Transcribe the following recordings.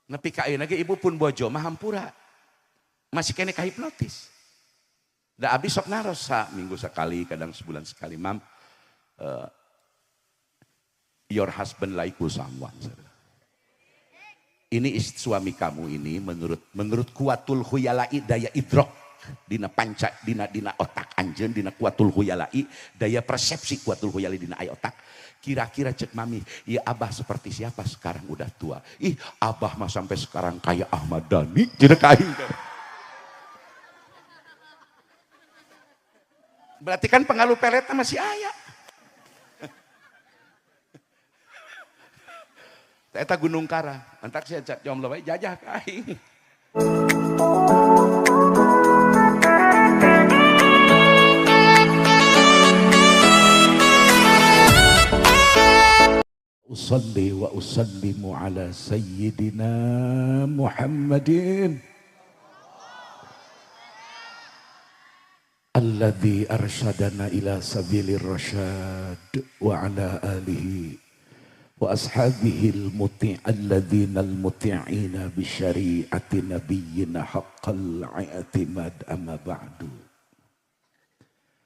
Nepi ka ayeuna ge ibu pun bojo mah hampura. Masih kene kahipnotis. Da abdi sok naros minggu sekali, kadang sebulan sekali, mam, your husband like someone. Ini suami kamu ini menurut kuatul khuyalai daya idrok dina panca dina otak anjeun dina kuatul khuyalai daya persepsi kuatul khuyalai dina aya otak. Kira-kira cek mami, ya abah seperti siapa sekarang udah tua. Ih, abah mah sampai sekarang kayak Ahmad Dhani, tidak kain. Berarti kan pengaruh peletnya masih aya. Eta Gunung Kara, entak sia jomblo wae jajah ka aing. Usalli wa usallimu ala sayyidina Muhammadin alladzi arsyadana ila sabilir rasyad wa ala alihi wa ashabihi al-muti' alladzina al-muti'ina bi syari'ati nabiyyina haqqal i'timad amma ba'du.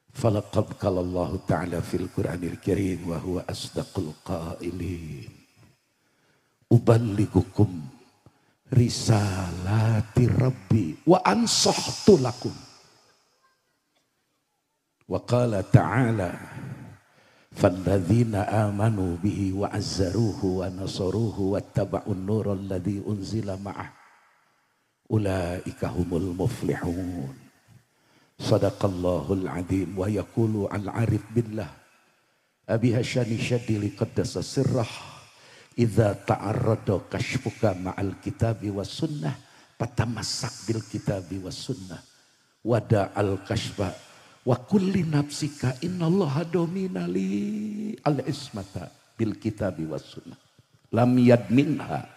Falaqad qala Allah ta'ala fil Qur'anil Karim wa huwa asdaqul qailin. Uballigukum risalati rabbi wa ansahtu lakum. Wa qala ta'ala falladzina amanu bihi wa azzaruhu wa nasaruhu wattaba'un nural ladzi unzila ma'ah ulaika humul muflihun. Sadaqallahul azim wa yaqulu al-arif billah abi hasyani syadili qaddasa sirrah idza ta'arrada kashfuka ma'al kitabi was sunnah fatamassak bil kitabi was sunnah wada al kashfa wa kulli nafsika innallaha domina li al ismata bil kitabi was sunnah lam yadminha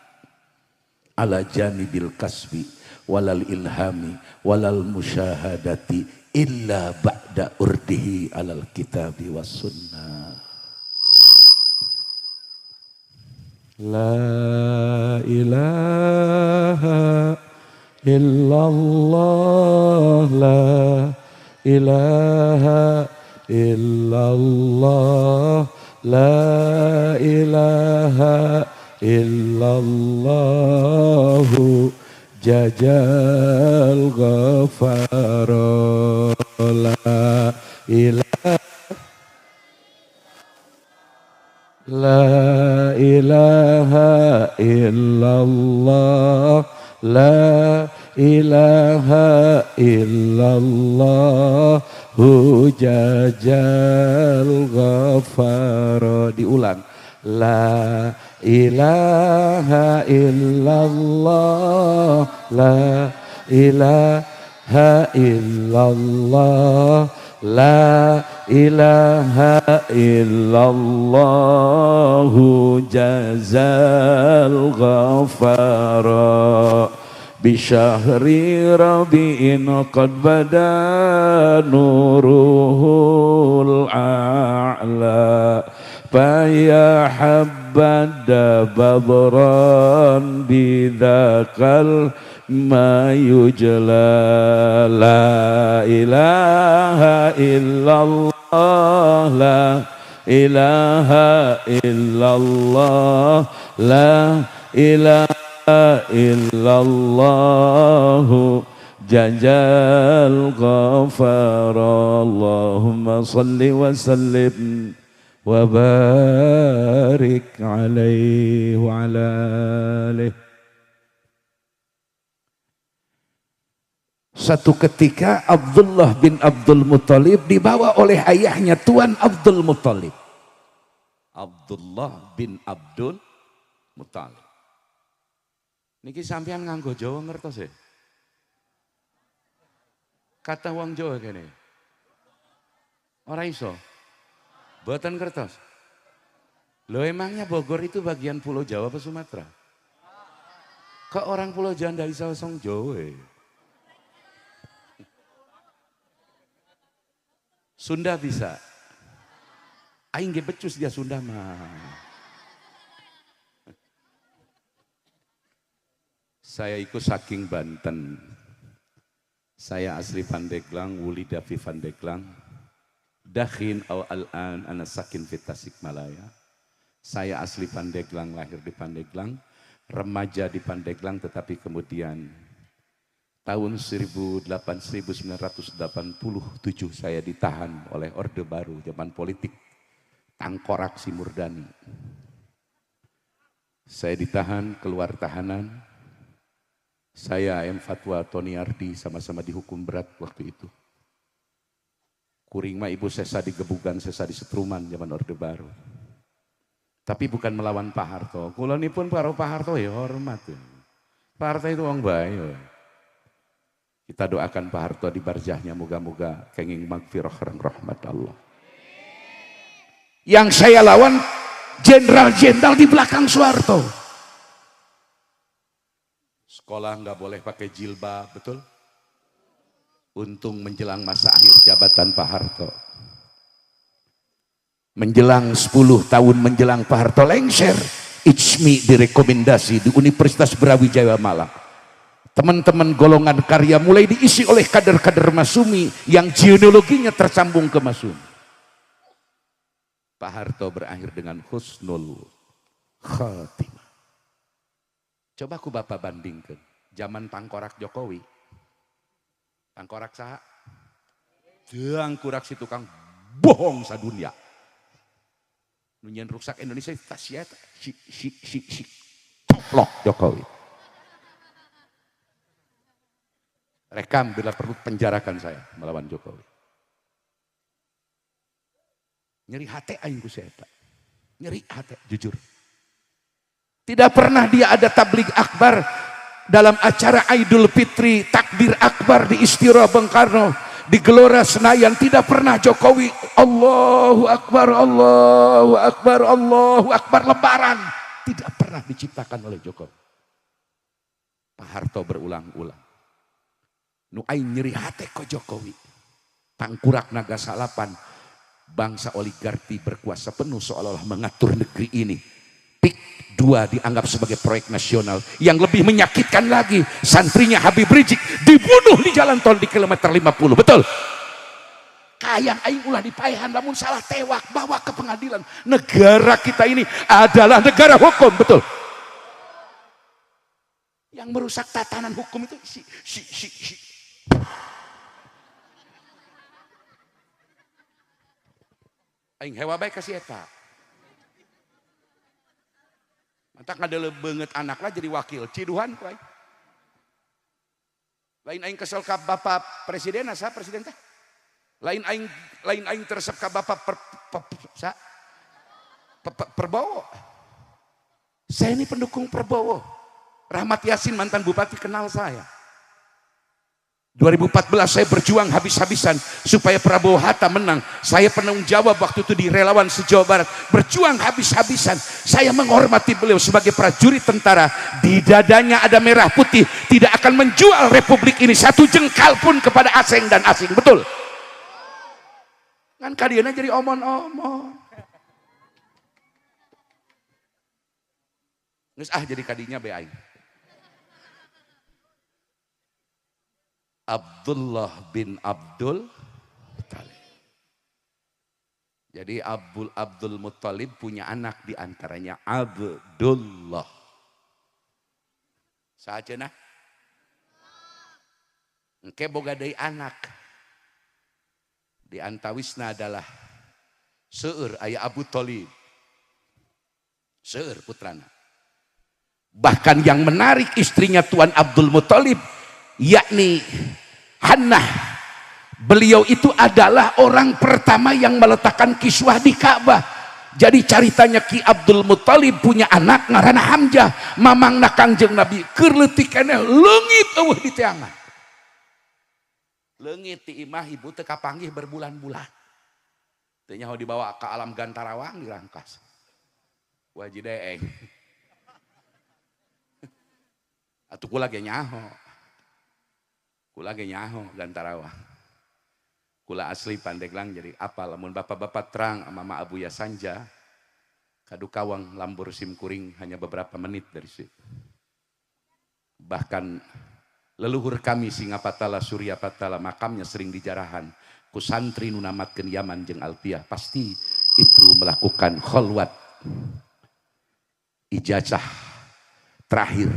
ala janibil kasbi walal ilhami walal musyahadati illa ba'da urdihi alal kitabi was sunnah. La ilaha illallah, la ilaha illallah, la ilaha illallahu jajal ghafara. La ilaha, la ilaha illallah, la ilaha illallah jajal ghafara. Diulang, la ilaha illallah, la ilaha illallah, la ilaha illallah jazal ghafara. Bisyahri rabi'in qad bada nuruhul a'la faya habbada badran bidzakal ma yujla. La ilaha illallah, la ilaha illallah, la ilaha illallah jajal ghafara. Allahumma salli wa sallim wa barik alaihi wa ala alihi. Satu ketika Abdullah bin Abdul Muttalib dibawa oleh ayahnya Tuan Abdul Muttalib. Abdullah bin Abdul Muttalib. Niki sampean nganggo Jawa ngertos ya? Kata wong Jawa kene. Ora iso. Boten ngertos. Loh, emangnya Bogor itu bagian Pulau Jawa apa Sumatera? Kok orang Pulau Jawa ndak iso song Jawa? Sunda bisa. Aing ge becus dia Sunda mah. Saya ikut saking Banten. Saya asli Pandeglang, wulida fi Pandeglang. Dakhin aw al-an ana sakin fi Tasikmalaya. Saya asli Pandeglang, lahir di Pandeglang, remaja di Pandeglang, tetapi kemudian tahun 1987 saya ditahan oleh Orde Baru, zaman politik Tangkorak si Murdani. Saya ditahan, keluar tahanan. Saya M. Fatwa Tony Ardi sama-sama dihukum berat waktu itu. Kuring mah ibu sesa digebugan, sesa disetruman zaman Orde Baru. Tapi bukan melawan Pak Harto. Kula pun karo Pak Harto ya hormat. Ya. Pak Harto itu orang baik. Ya. Kita doakan Pak Harto di barzahnya moga-moga kenging magfirah dan rahmat Allah. Yang saya lawan jenderal-jenderal di belakang Soeharto. Sekolah nggak boleh pakai jilbab, betul? Untung menjelang masa akhir jabatan Pak Harto. Menjelang 10 tahun menjelang Pak Harto lengser, IJMI direkomendasi di Universitas Brawijaya Malang. Teman-teman golongan karya mulai diisi oleh kader-kader Masyumi yang genealoginya tersambung ke Masyumi. Pak Harto berakhir dengan husnul khatimah. Coba aku bapak bandingkan zaman tangkorak Jokowi. Tangkorak saha? Tangkorak si tukang bohong sadunia. Nu nyieun ruksak Indonesia tas ya si si si si toplok Jokowi. Rekam bila perlu penjarakan saya melawan Jokowi. Nyeri hati aing ku si eta. Nyeri hati jujur. Tidak pernah dia ada tabligh akbar dalam acara Idul Fitri, takbir akbar di Istora Bung Karno, di Gelora Senayan. Tidak pernah Jokowi Allahu Akbar, Allahu Akbar, Allahu Akbar lebaran. Tidak pernah diciptakan oleh Jokowi. Pak Harto berulang-ulang. Nu aing nyeri hate ko Jokowi. Tangkurak naga salapan, bangsa oligarki berkuasa penuh seolah-olah mengatur negeri ini. PIK 2 dianggap sebagai proyek nasional. Yang lebih menyakitkan lagi, santrinya Habib Rizieq dibunuh di jalan tol di kilometer 50. Betul? Kayang aing ulah dipaehan, lamun salah tewak, bawa ke pengadilan. Negara kita ini adalah negara hukum, betul? Yang merusak tatanan hukum itu si si si si. Aing hewa bae ka si eta. Mantak ngadele beungeut anak lah jadi wakil ciduhan ku aing. Lain aing kesel ka bapak presiden asa presiden teh. Lain aing teresep ka bapak Prabowo. Saya ini pendukung Prabowo. Rahmat Yasin mantan bupati kenal saya. 2014 saya berjuang habis-habisan supaya Prabowo Hatta menang. Saya penanggung jawab waktu itu di relawan se-Jawa Barat. Berjuang habis-habisan. Saya menghormati beliau sebagai prajurit tentara. Di dadanya ada merah putih. Tidak akan menjual republik ini satu jengkal pun kepada asing dan asing. Betul? Kan kadiana jadi omon-omon. Geus ah jadi kadinya be aing. Abdullah bin Abdul Muttalib. Jadi Abdul Muttalib punya anak di antaranya Abdullah. Saha cenah? Engke boga deui anak. Di antawisna adalah seueur aya Abu Thalib. Seueur putrana. Bahkan yang menarik istrinya Tuan Abdul Muttalib yakni Hannah. Beliau itu adalah orang pertama yang meletakkan kiswah di Ka'bah. Jadi caritanya Ki Abdul Muttalib punya anak ngaranna Hamzah, mamangna Kangjeng Nabi keur leutik keneh leungit eueuh di teangan. Leungit ti imah ibu teu kapanggih berbulan-bulan. Teu nyaho dibawa ke alam Gantarawang dirangkas. Waji deeng. Atuh kula ge nyaho. Kula ge nyaho Gantarawang. Kula asli Pandeglang jadi apal lamun bapak-bapak terang mama Abu Yasanja kadukawang lambur sim kuring hanya beberapa menit dari situ. Bahkan leluhur kami Singapatala, Surya Patala, makamnya sering dijarahan ku santri nu namatkeun Yaman jeung Alfiah, pasti itu melakukan kholwat ijazah terakhir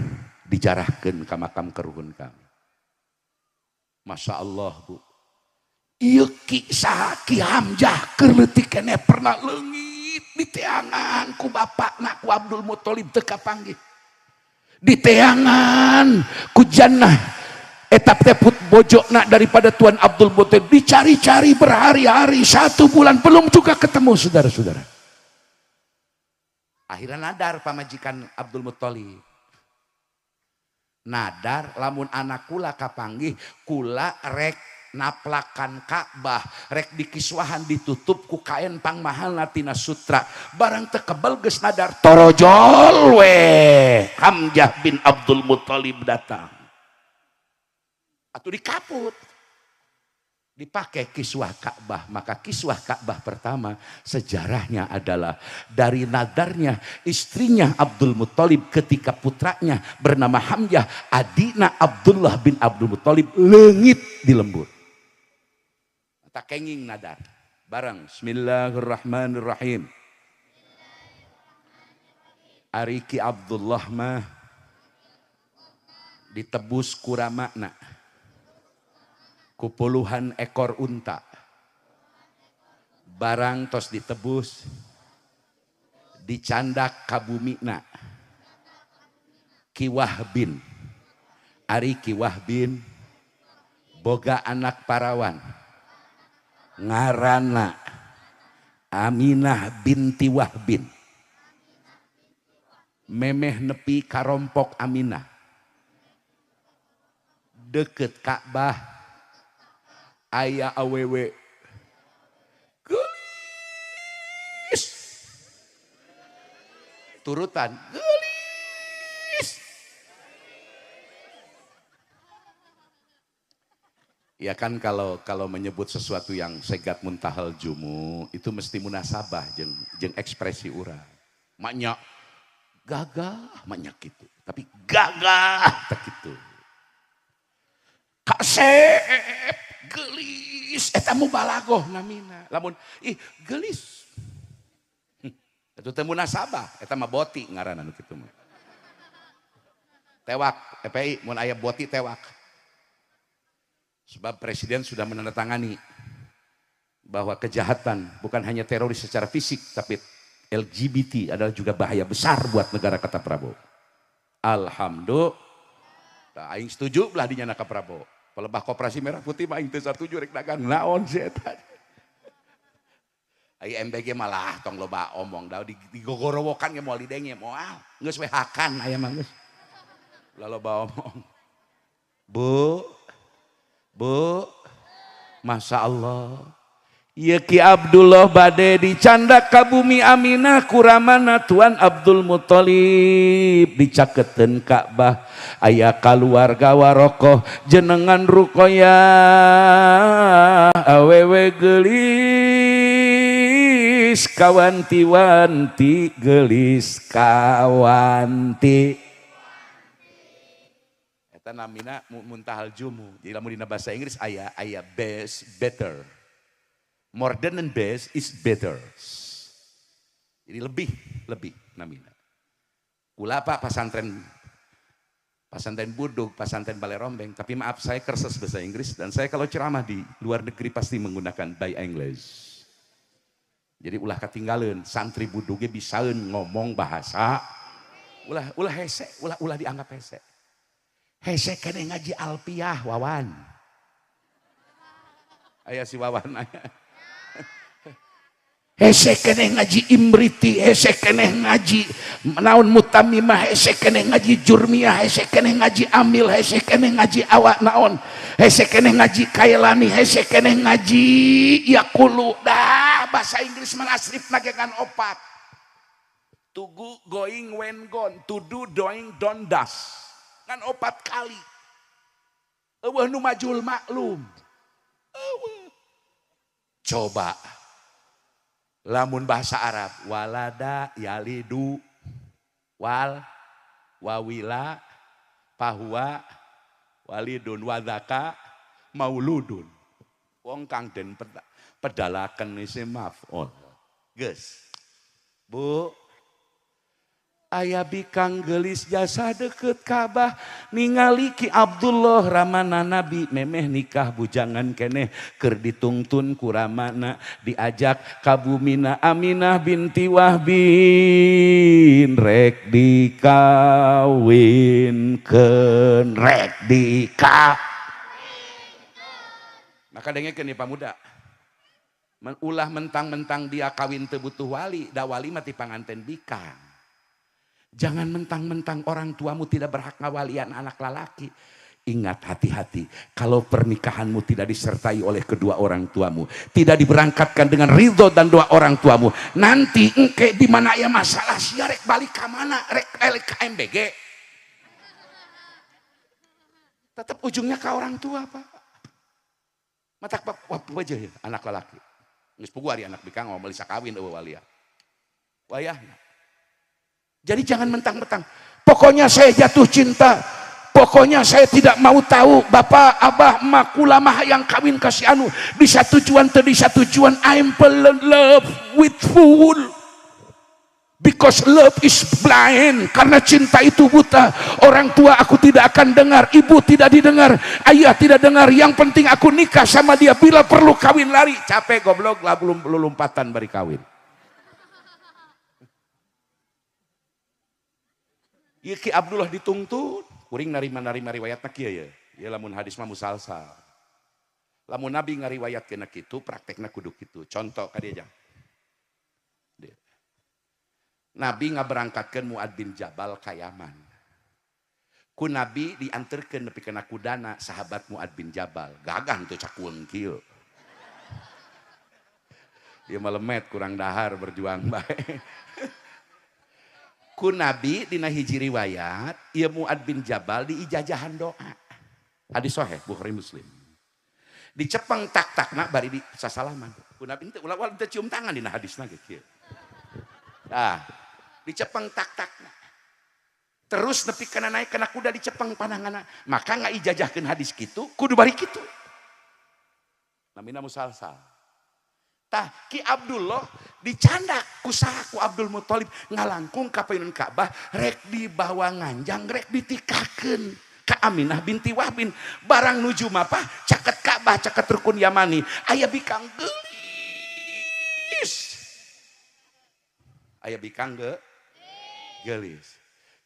dijarahkan ke makam karuhun kami. Masya Allah, Bu. Ieu Ki saha, Ki Hamzah keur leutik keneh pernah leungit, diteangan ku bapakna, ku Abdul Muthalib, teu kapanggih. Diteangan ku jannah eta teh put bojona daripada Tuan Abdul Muthalib, dicari-cari berhari-hari, satu bulan belum juga ketemu, saudara-saudara. Akhirnya nadar pamajikan Abdul Muthalib, nadar lamun anak kula kapanggih, kula rek naplakan Ka'bah, rek dikiswahan, ditutup ku kain pang mahal tina sutra. Barang teu kebel, geus nadar, torojol we Hamzah bin Abdul Muthalib datang atau dikaput, dipakai kiswah Ka'bah. Maka kiswah Ka'bah pertama sejarahnya adalah dari nadarnya istrinya Abdul Muthalib ketika putranya bernama Hamzah, adina Abdullah bin Abdul Muthalib, leungit di lembur. Tak kenging nadar bareng. Bismillahirrahmanirrahim. Ari Ki Abdullah mah ditebus ku ramana ku puluhan ekor unta. Barang tos ditebus, dicandak ka bumina Ki Wahbin. Ari Ki Wahbin boga anak parawan ngarana Aminah binti Wahbin. Memeh nepi karompok Aminah, deket Ka'bah aya awewe gelis, turutan gelis. Ya kan, kalau kalau menyebut sesuatu yang segat muntahal jumu itu mesti munasabah jeng jeng ekspresi urang. Maknya gagah, maknya gitu, tapi gagah tak gitu. Kasep gelis eta mubalagoh namina. Lamun ih gelis, itu teh munasabah, eta mah boti ngaranna nu kitu mah. Tewak FPI mun aya boti, tewak. Sebab presiden sudah menandatangani bahwa kejahatan bukan hanya teroris secara fisik, tapi LGBT adalah juga bahaya besar buat negara, kata Prabowo. Alhamdulillah. Aing setuju belah dinya ka Prabowo. Pelebah koperasi merah putih mah aing teu satuju, rek dagang naon sih eta. Ai MBG malah tong loba omong da digogorowokan ge moal didenge, moal. Geus we hakan aya mah geus. Ulah loba omong. Bu, Bu, Masya Allah. Ieu Ki Abdullah bade dicandak ka bumi Aminah ku ramana Tuan Abdul Muthalib, dicaketeun Ka'bah aya kaluarga Warokoh jenengan Ruqoyah, awewe geulis kawanti-wanti, geulis kawanti. Eta namina muntahal jumu. Jadi lamun dina bahasa Inggris aya aya best, better. More than and best is better. Jadi lebih, lebih namina. Kula, Pak, pasantren pasantren Budug, pasantren Balai Rombeng, tapi maaf, saya kerses bahasa Inggris dan saya kalau ceramah di luar negeri pasti menggunakan by English. Jadi ulah ketinggalan, santri Budugnya bisa ngomong bahasa, ulah ulah hese, ulah ulah dianggap hese. Hese kene ngaji Alpiah, Wawan. Aya si Wawan aya. Hese keneh ngaji Imriti, hese keneh ngaji naon Mutamimah, hese keneh ngaji Jurmiyah, hese keneh ngaji Amil, hese keneh ngaji awak naon, hese keneh ngaji Kailani, hese keneh ngaji Yakulu. Dah bahasa Inggris mah asrif kan opat. To go, going, went, gone. To do, doing, done, does. Kan opat kali. Euweuh nu majhul maklum. Euweuh. Coba lamun bahasa Arab, walada yalidu wal wawila Fahuwa walidun wadzaka mauludun. Wong kang den pedalaken isim maf'ul. Geus. Bu, aya bikang gelis jasa deket Ka'bah ningali Ki Abdullah ramana Nabi memeh nikah bujangan keneh keur ditungtun ku ramana diajak ka bumina Aminah binti Wahbin rek dikawinkeun rek dikawinkeun. Maka dengekeun ieu pamuda. Ulah mentang-mentang dia kawin teu butuh wali, da wali mah ti panganten bikang. Jangan mentang-mentang orang tuamu tidak berhak ngawalian anak lalaki. Ingat hati-hati, kalau pernikahanmu tidak disertai oleh kedua orang tuamu, tidak diberangkatkan dengan ridho dan doa orang tuamu, nanti engke di mana ya masalah sia rek balik ka mana, rek ke MBG. Tetap ujungnya ke orang tua, Pak. Matak wajah ya, anak lalaki. Geus puguh ari anak bikang mau meuli sakawin eueuh walia. Wayahna. Jadi jangan mentang-mentang. Pokoknya saya jatuh cinta. Pokoknya saya tidak mau tahu bapak, abah, emak, ulama yang kawin kasih anu. Bisa tujuan, teu bisa tujuan. I'm in love with fool. Because love is blind. Karena cinta itu buta. Orang tua aku tidak akan dengar, ibu tidak didengar, ayah tidak dengar. Yang penting aku nikah sama dia. Bila perlu kawin lari. Capek goblok lah belum lompatan bari kawin. Ieu Ki Abdullah ditungtun, kuring narima-narima riwayatna kieu ye. Ieu lamun hadis mah musalsal. Lamun Nabi ngariwayatkeun kitu, praktekna kudu kitu. Contoh ka dieu jang. Nabi ngaberangkatkeun Muad bin Jabal ka Yaman. Ku Nabi dianterkeun nepi kana kudana sahabat Muad bin Jabal. Gagah teu cakueung kieu. Ieu mah lemet kurang dahar berjuang bae. Ku Nabi dina hiji riwayat ieu Muad bin Jabal diijajahan doa. Hadis sahih Bukhari Muslim. Dicepeng tak-takna bari di sasalaman. Ku Nabi teu ulah teu cium tangan dina hadisna ge kieu. Tah, dicepeng tak-takna. Terus nepi kana naik kana kuda dicepeng pananganna. Maka ngaijajahkeun hadis kitu kudu bari kitu. Namina musalsal. Tah Ki Abdullah dicandak ku saha ku Abdul Muthalib ngalangkung ka payun Ka'bah rek dibawa nganjang rek ditikakeun ka Aminah binti Wahbin barang nuju mapah caket Ka'bah caket rukun Yamani aya bikang geulis aya bikang geulis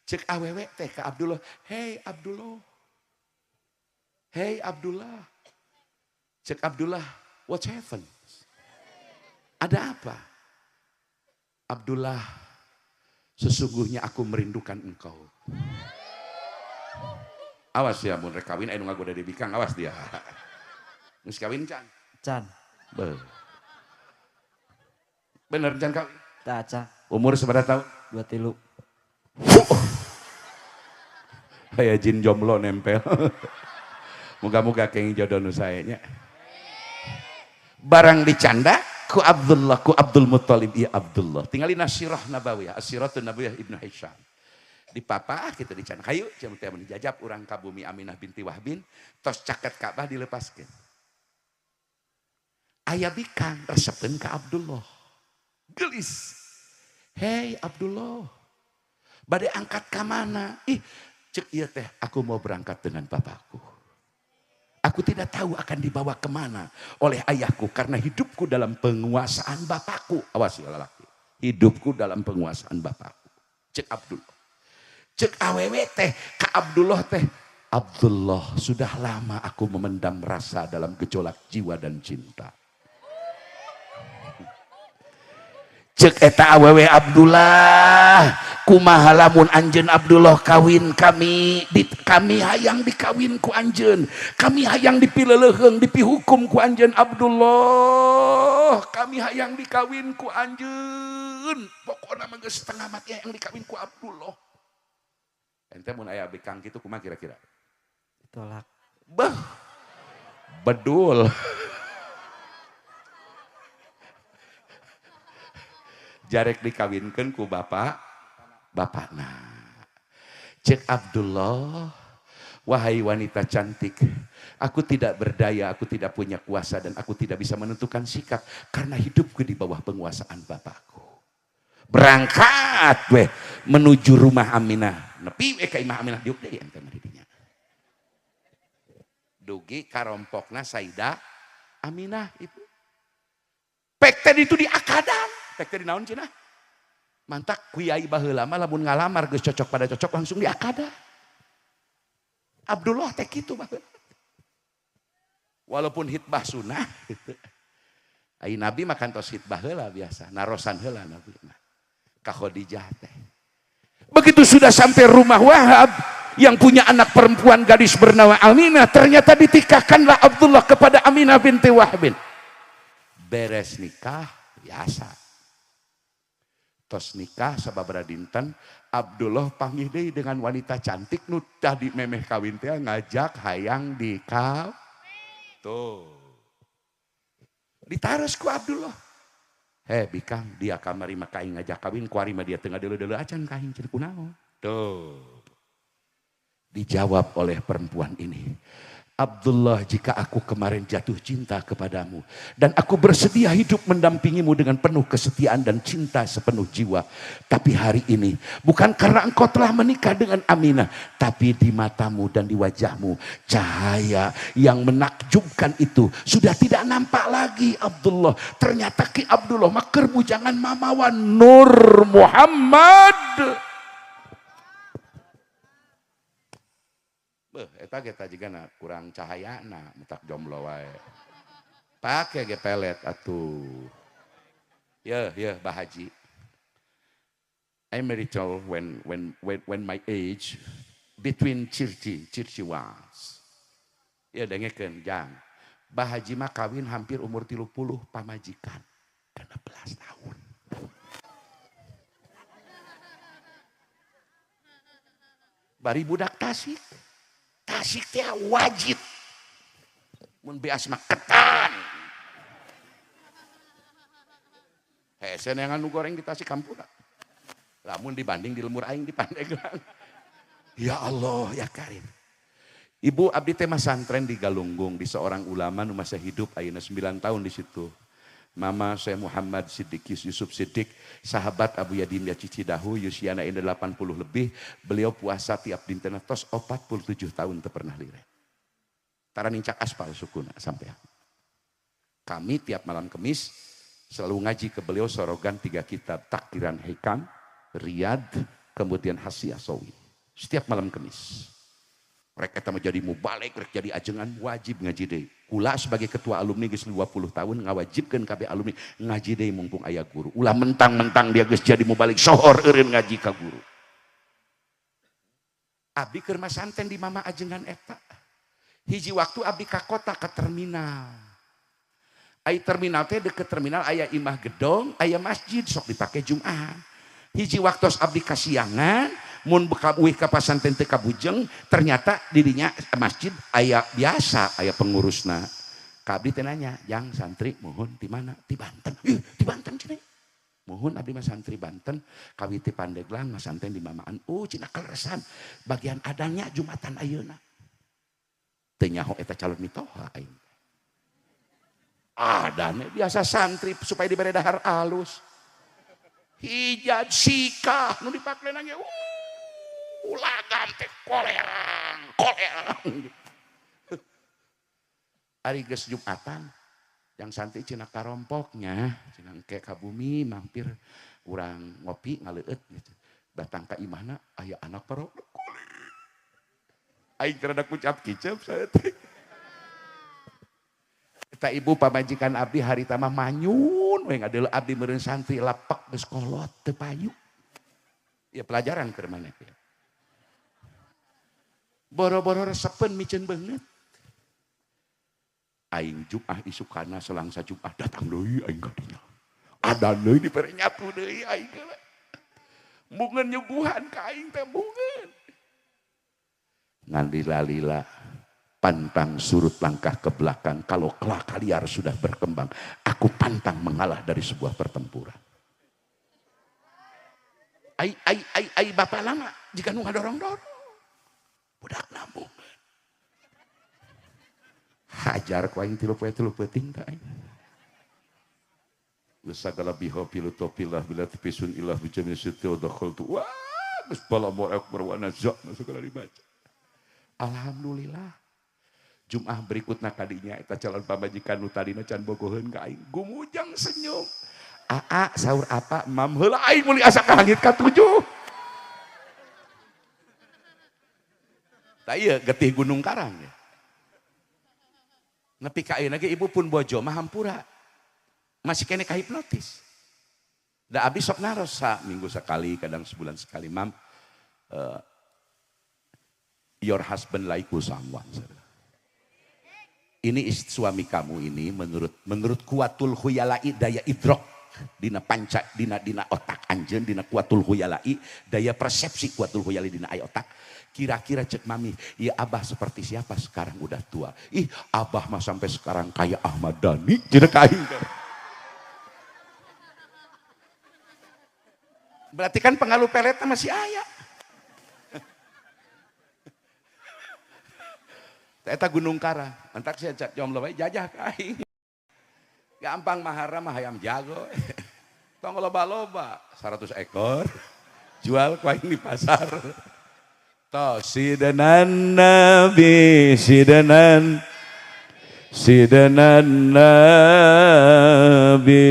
cek awewe teh ka Abdullah, "Hey Abdullah, hey Abdullah." Cek Abdullah, "What happened? Ada apa?" Abdullah, sesungguhnya aku merindukan engkau. Awas ya, mun rek kawin aya nu ngagoda di bikang, awas dia. Geus kawin can? Can. Be. Bener can kawin? Teu acan. Umur sabaraha tahun? 23. Kayak jin jomblo nempel. Moga-moga kenging jodoh nu sae nya. Barang dicanda ku Abdullah, ku Abdul Muthalib, ya Abdullah. Tinggali Nasirah Nabawiyah, Asiratun Nabawiyah Ibnu Hisham. Di papa kita dicanda. Hayu jam teh mun dijajab urang ka bumi Aminah binti Wahbin, tos caket Ka'bah dilepaskeun. Aya bikang resepeun ka Abdullah. Gelis. Hei Abdullah, bade angkat ka mana? Ih, cek ieu teh, aku mau berangkat dengan bapakku. Aku tidak tahu akan dibawa kemana oleh ayahku karena hidupku dalam penguasaan bapakku. Awas ya lelaki, hidupku dalam penguasaan bapakku. Cek Abdullah. Cek awewe teh ka Abdullah teh. Abdullah, sudah lama aku memendam rasa dalam gejolak jiwa dan cinta. Cek eta awewe Abdullah, kumaha lamun anjeun Abdullah kawin kami, kami hayang dikawin ku anjeun, kami hayang dipileleuheung, dipihukum ku anjeun Abdullah, kami hayang dikawin ku anjeun. Pokona mah geus setengah mati hayang dikawin ku Abdullah. Ente mun aya bikang kitu kumaha kira-kira? Ditolak. Bah. Bedul. Jarek dikawinkeun ku bapak bapakna. Cek Abdullah, Wahai wanita cantik, aku tidak berdaya, aku tidak punya kuasa dan aku tidak bisa menentukan sikap karena hidupku di bawah penguasaan bapakku. Berangkat weh menuju rumah Aminah. Nepi we ka imah Aminah diuk deui ente mah di dinya. Dugi karompokna Sayyidah Aminah itu. Pek teh itu di akadan, pek teh di naon cenah? Mantak kiai baheula mah lamun ngalamar geus cocok pada cocok langsung di akadan. Abdullah teh kitu baheula. Walaupun hitbah sunah gitu. Ai Nabi mah kantos hitbah heula biasa, narosan heula Nabi mah. Ka Khadijah teh. Begitu sudah sampai rumah Wahab yang punya anak perempuan gadis bernama Aminah, ternyata ditikahkanlah Abdullah kepada Aminah binti Wahbin. Beres nikah biasa. Tos nikah sababaraha dinten, Abdullah panggih deui dengan wanita cantik nu tadi memeh kawin teh ngajak hayang dikawin. Tuh. Ditaros ku Abdullah. Heh bikang dia kamari mah ka aing ngajak kawin kuari mah dia teu ngadeuleu-deuleu acan ka aing cenah kunaon. Tuh. Dijawab oleh perempuan ini. Abdullah, jika aku kemarin jatuh cinta kepadamu dan aku bersedia hidup mendampingimu dengan penuh kesetiaan dan cinta sepenuh jiwa, tapi hari ini bukan karena engkau telah menikah dengan Aminah, tapi di matamu dan di wajahmu cahaya yang menakjubkan itu sudah tidak nampak lagi Abdullah. Ternyata Ki Abdullah mah keur bujangan mamawa Nur Muhammad. Beuh, eta ge tajigana kurang cahayana, mentak jomblo wae. Pake ge pelet atuh. Yeuh, yeuh Bah Haji. I marital when my age between 30 was. Ya dengekeun jang. Bah Haji mah kawin hampir umur 30 pamajikan 16 tahun. Bari budak Tasik. Tasik teh wajib. Mun beas mah ketan. Hese neangan nu goreng di Tasik kampura. Lamun dibanding di lemur aing di Pandeglang. Ya Allah ya Karim. Ibu abdi teh masantren di Galunggung di seorang ulama nu masih hidup ayeuna 9 tahun di situ. Mama saya Muhammad Siddiq Yusuf Siddiq, sahabat Abu Yadim ya Cicidahu, yusiana ini 80 lebih, beliau puasa tiap dinten tos 47 tahun teu pernah liren. Tara nincak aspal sukuna sampai. Kami tiap malam Kemis selalu ngaji ke beliau sorogan 3 kitab, Takdiran Hikam, Riyad, kemudian Hasyiah Sawi. Setiap malam Kemis. Rek eta mah jadi mubalig, rek jadi ajengan wajib ngaji deui. Kula sebagai ketua alumni geus 20 tahun ngawajibkeun kabeh alumni ngaji deui mumpung aya guru. Ulah mentang-mentang dia geus jadi mubalig sohor eureun ngaji ka guru. Abdi keur masanten di mama ajengan eta. Hiji waktu abdi ka kota ka terminal. Ai terminal teh deket terminal aya imah gedong, aya masjid sok dipake Jumat. Hiji waktu abdi kasiangan mun uih ka pasanten teu kabujeng, ternyata didinya masjid aya biasa aya pengurusna. Ka abdi teh nanya, "Jang santri mohon di mana?" Di Banten. Ih, di Banten cenah. Mohon abdi mah santri Banten, kawiti Pandeglang masanten di Mamaan. Oh, cenah kaleresan. Bagian adanya Jumatan ayeuna. Teu nyaho eta calon mitoha aing. Adane biasa santri supaya dibere dahar alus. Hijab sikah nu dipake nangge. Lagam teh kolerang, kolerang. Ari geus Jumatan, yang santri cenah karompoknya, cenah engke ka bumi mampir urang ngopi ngaleueut gitu. Datang ka imahna aya anak parok. Aing teh rada kucap kicep saya teh. Eta ibu pamajikan abdi harita mah manyun we ngadeuleu abdi meureun santri lapak geus kolot teu payu. Ya pelajaran keur maneh ya. Boro-boro resepen miceun beungeut. Aing Jumat isukana selang sajumat datang deui aing ka dinya. Adan deui dibere nyatu deui aing geula. Mungeun nyuguhan ka aing teh mungeun. Ngan lila-lila pantang surut langkah ke belakang kalau kelaka liar sudah berkembang. Aku pantang mengalah dari sebuah pertempuran. Ai ai ai ai bapak lama jika nu ngadorong-dorong. Budak nambungan. Diajar ku aing 3 poe 3 peuting teh aing. Geus sagala biha pilu topillah bila tipisun ilah bijami situ dakhaltu. Wah, geus bala akbar wa nazak segala dibaca. Alhamdulillah. Jum'ah berikutna kadinya eta calon pamajikan nu tadina can bogoheun ka aing. Gumujang senyum. Aa saur apa mam heula aing meuli asa ka langit ka 7. Tah ieu getih Gunung Karang ya. Nepi ka ayeuna ge ibu pun bojo mah hampura. Masih kene kahipnotis. Da abdi sok naros minggu sekali, kadang sebulan sekali, mam your husband like someone. Ini suami kamu ini menurut kuatul khuyalai daya idrok dina panca dina otak anjeun dina kuatul khuyalai daya persepsi kuatul khuyalai dina aya otak kira-kira cek mami ya abah seperti siapa sekarang udah tua, ih abah mah sampai sekarang kayak Ahmad Dhani cenah ka aing. Berarti kan pengaruh peletna masih aya. Eta Gunung Karang, entak sia jomblo wae jajah ka aing. Gampang mahara mah hayam jago. Tong loba-loba 100 ekor jual ku aing di pasar. Toh sidenan nabi sidenan sidenan nabi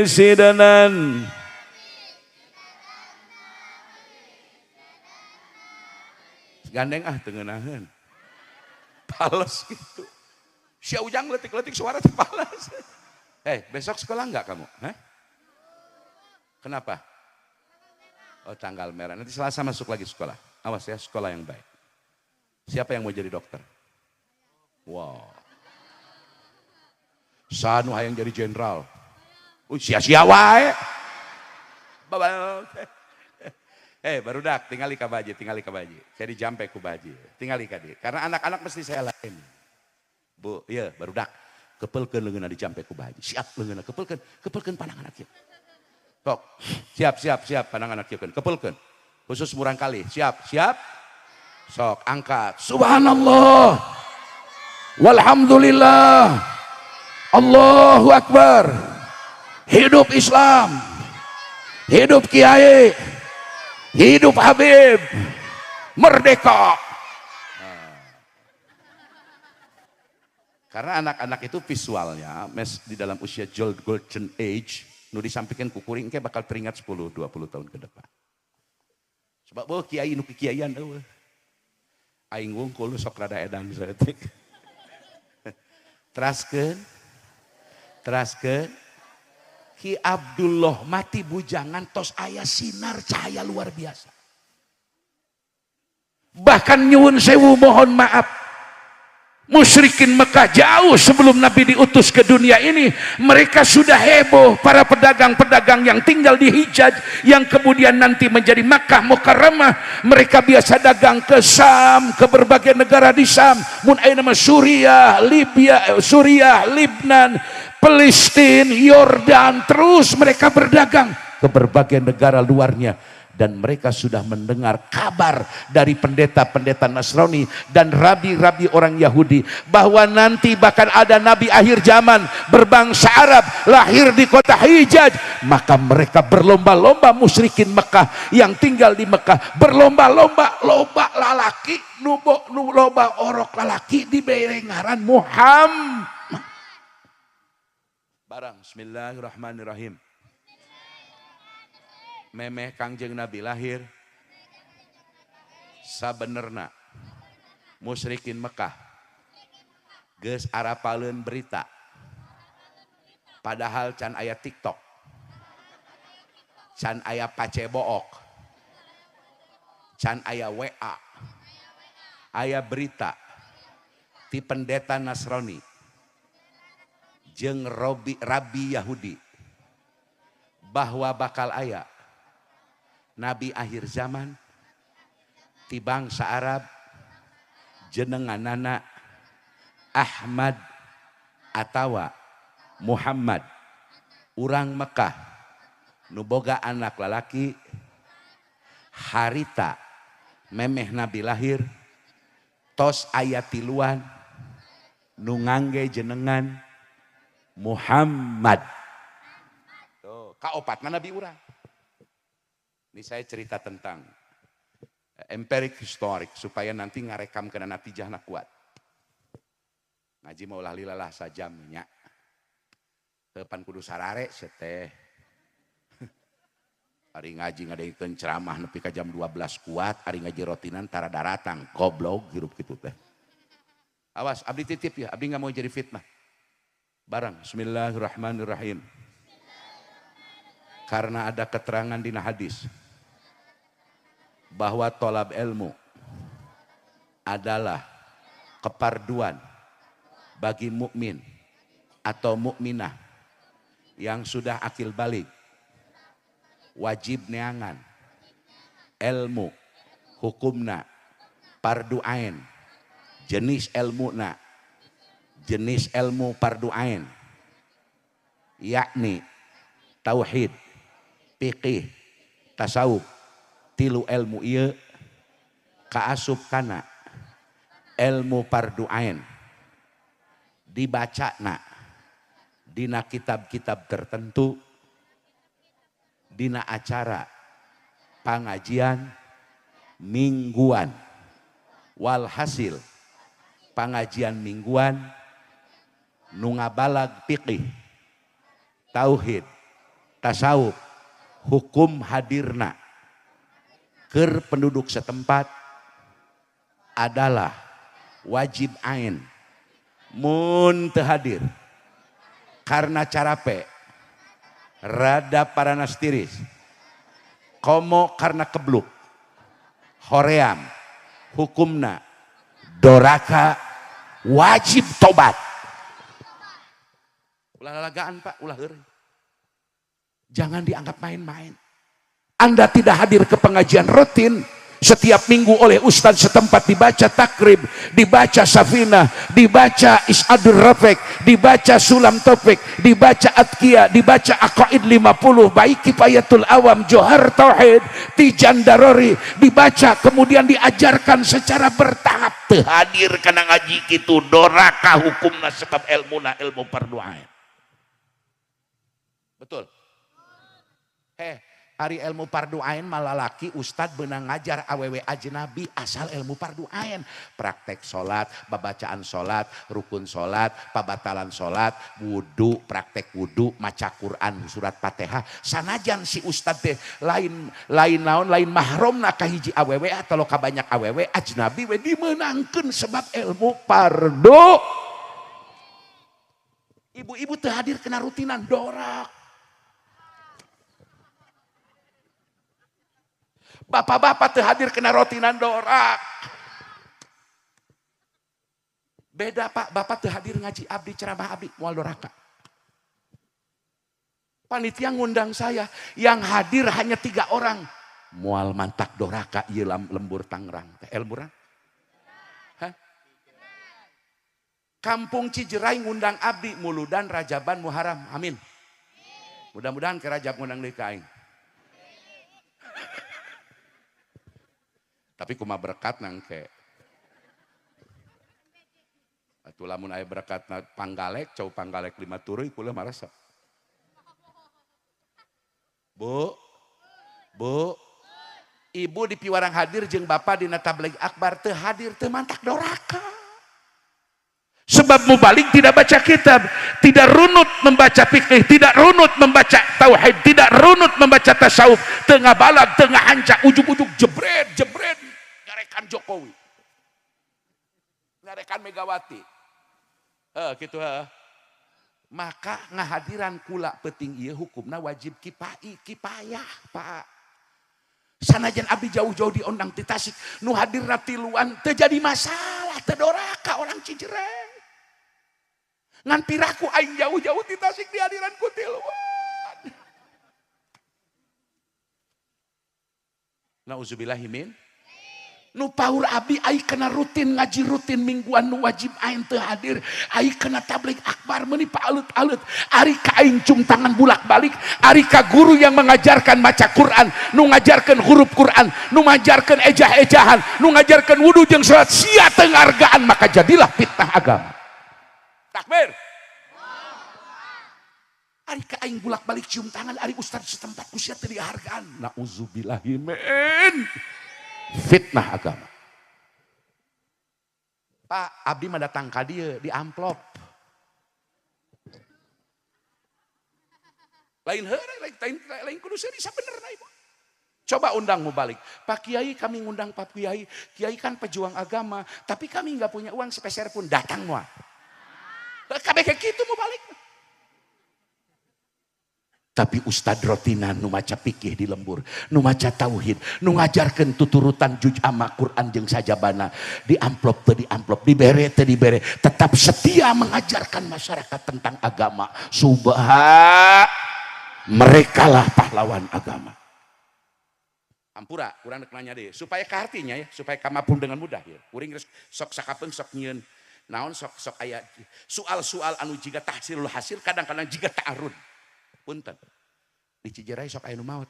sidenan gandeng ah teu ngeunaheun. Pales gitu. Si Ujang letik-letik suara teh pales. Hei, besok sekolah enggak kamu? Hah? Kenapa? Oh, tanggal merah. Nanti Selasa masuk lagi sekolah. Awas ya, sekolah yang baik. Siapa yang mau jadi dokter? Wow. Sanu hayang jadi jenderal. Sia-sia wae. Bye-bye. Barudak, tinggali ka baji, tinggali ka baji. Saya dijampe ku baji. Tinggali ka dieu. Karena anak-anak mesti saya lain. Bu, iya barudak. Kepelkeun leungeunna dijampe ku baji. Siap leungeunna kepelkeun, kepelkeun pandangan kieu. Sok, siap siap siap pandangan kieu kepelkeun. Khusus murang kali. Siap, siap. Sok, angkat. Subhanallah. Walhamdulillah. Allahu akbar. Hidup Islam. Hidup kiai. Hidup Habib, merdeka. Nah. Karena anak-anak itu visualnya, mes di dalam usia golden age, nu disampaikan kukuring kayak bakal teringat 10-20 tahun ke depan. Sebab boh kiai nu kiaian eueuh. Aing wungkul sok rada edan saeutik. Teraskeun. Teraskeun. Ki Abdullah mati bujangan tos aya sinar cahaya luar biasa. Bahkan nyuwun sewu mohon maaf. Musyrikin Mekah jauh sebelum Nabi diutus ke dunia ini, mereka sudah heboh para pedagang-pedagang yang tinggal di Hijaz yang kemudian nanti menjadi Makkah Mukarramah. Mereka biasa dagang ke Syam, ke berbagai negara di Syam, mun aya nama Suriah, Libya, Suriah, Libnan, Palestina, Yordan, terus mereka berdagang ke berbagai negara luarnya. Dan mereka sudah mendengar kabar dari pendeta-pendeta Nasrani dan rabi-rabi orang Yahudi bahwa nanti bahkan ada nabi akhir zaman berbangsa Arab lahir di kota Hijaz. Maka mereka berlomba-lomba musyrikin Mekah yang tinggal di Mekah berlomba-lomba loba lalaki nubo nu loba orok lalaki dibere ngaran Muhammad. Barang bismillahirrahmanirrahim. Memeh Kangjeng Nabi lahir sabenerna musyrikin Mekah geus arapaleun berita padahal can aya TikTok, can aya Pacebook, can aya WA, aya berita ti pendeta Nasrani jeung rabi Yahudi bahwa bakal aya nabi akhir zaman ti bangsa Arab jenenganana Ahmad atawa Muhammad, urang Mekah nu boga anak lalaki harita memeh nabi lahir tos aya tiluan Nu ngangge jenengan Muhammad. Tuh, kaopatna nabi urang. Ini saya cerita tentang empirik historik supaya nanti ngarekam kena natijahna kuat. Ngaji mau ulah lila lah sajam nya. Depan kudu sarare seteh. Ari ngaji ngadengekeun ceramah nepi ka jam 12 kuat, ari ngaji rotinan tara daratang, goblok hirup kitu teh. Awas, abdi titip ya, abdi nggak mau jadi fitnah. Barang, bismillahirrahmanirrahim. Karena ada keterangan dina hadis bahwa tolab ilmu adalah keparduan bagi mukmin atau mukminah yang sudah akil balig, wajib neangan ilmu hukumna pardu ain, jenis ilmu na, jenis ilmu pardu ain, yakni tauhid, fiqih, tasawuf. Tilu ilmu ieu kaasup kana ilmu pardu ain, dibaca na dina kitab-kitab tertentu, dina acara pangajian mingguan. Walhasil pangajian mingguan nu ngabalag fiqih, tauhid, tasawuf, hukum hadirna keur penduduk setempat adalah wajib ain. Mun teu hadir karena carape, rada paranastiris, komo karena kebluk, hoream, hukumna doraka, wajib tobat. Ulah lalagaan Pak, ulah heureuy. Jangan dianggap main-main. Anda tidak hadir ke pengajian rutin setiap minggu oleh ustadz setempat, dibaca takrib, dibaca safinah, dibaca Is'adur Rafiq, dibaca Sulam Topik, dibaca Atqiya, dibaca Aqaid 50, baik Kifayatul Awam, Johar Tauhid, Tijan Darori, dibaca kemudian diajarkan secara bertahap. Teu hadir kana ngaji kitu doraka hukumna sebab ilmuna ilmu parduain. Betul. Ari ilmu fardu ain malalaki ustad benang ngajar awewe ajnabi asal ilmu fardu ain. Praktek salat, babacaan salat, rukun salat, pabatalan salat, wudu, praktek wudu, maca Quran, surat Fatihah. Sanajan si ustad teh lain lain naon lain mahramna ka hiji awewe atau ka banyak awewe ajnabi we dimeunangkeun sebab ilmu fardu. Ibu-ibu teu hadir kena rutinan dorak. Bapak-bapak teu hadir kena rotinan dorak. Beda Pak, bapak teu hadir ngaji abdi, ceramah abdi, moal doraka. Panitia ngundang saya, yang hadir hanya 3 orang. Moal mantak doraka ieu lembur Tangerang. Teh lemburan? Hah? Kampung Cijerai ngundang abdi, Muludan, Rajaban, Muharram. Amin. Mudah-mudahan ke Rajab ngundang deui ka aing. Tapi kuma berkat nangke. Atuh lamun aya berkat na panggalek, cau panggalek 5 turuy kula marasa. Bu, bu, ibu di piwarang hadir jeung bapak dina tabligh akbar teu hadir teu mantak doraka. Sebab mubalik tidak baca kitab, tidak runut membaca fikih, tidak runut membaca tauhid, tidak runut membaca tasawuf, tengah balag, tengah hancak, ujug-ujug jebret, jebret, nyarekan Jokowi, nyarekan Megawati, gitu heh. Maka ngahadiran kula peting ieu hukumna wajib kipai, kipayah, Pak. Sanajan abdi jauh-jauh diondang ti Tasik, nu hadirna tiluan teu jadi masalah, teu doraka orang Cijereng. Ngan piraku aing jauh-jauh ti Tasik dihadiran ku tiluan. Nauzubillahimin. Nu paur abdi aing kena rutin ngaji rutin mingguan nu wajib aing teu hadir, aing kena tabligh akbar meuni paalut-alut, ari ka aing cum tangan bulak-balik, ari ka guru yang mengajarkan maca Quran, nu ngajarkeun huruf Quran, nu ngajarkeun ejah-ejahan, nu ngajarkeun wudu jeung salat, sia teu ngahargaan, maka jadilah fitnah agama. Takbir. Ari ka aing bolak-balik cium tangan ari ustad setempat ku sia teu dihargaan. Nauzubillahi min fitnah agama. Pak, abdi mah datang ka dieu di amplop. Lain heureuy, lain kudu seuri sabenerna ibu. Coba undang mubalik. Pak Kiai, kami ngundang Pak Kiai. Kiai kan pejuang agama, tapi kami nggak punya uang sepeser pun, datang moal. Kabeh kitu mubalik. Tapi ustad rotinan nu maca fikih di lembur, nu maca tauhid, nu ngajarkeun tuturutan juj ama Quran jeung sajabana, di amplop teu di amplop, dibere teu dibere, tetap setia mengajarkan masyarakat tentang agama. Subha, merekalah pahlawan agama. Ampura, kurang rek nanya deh, supaya kahartinya ya, supaya kamapun dengan mudah ya. Kuring geus sok sakapeung sok nyieun naon sok sok aya soal-soal anu jiga tahsilul hasil, kadang-kadang jiga ta'arud. Punten. Di Cijerai sok aya nu maot.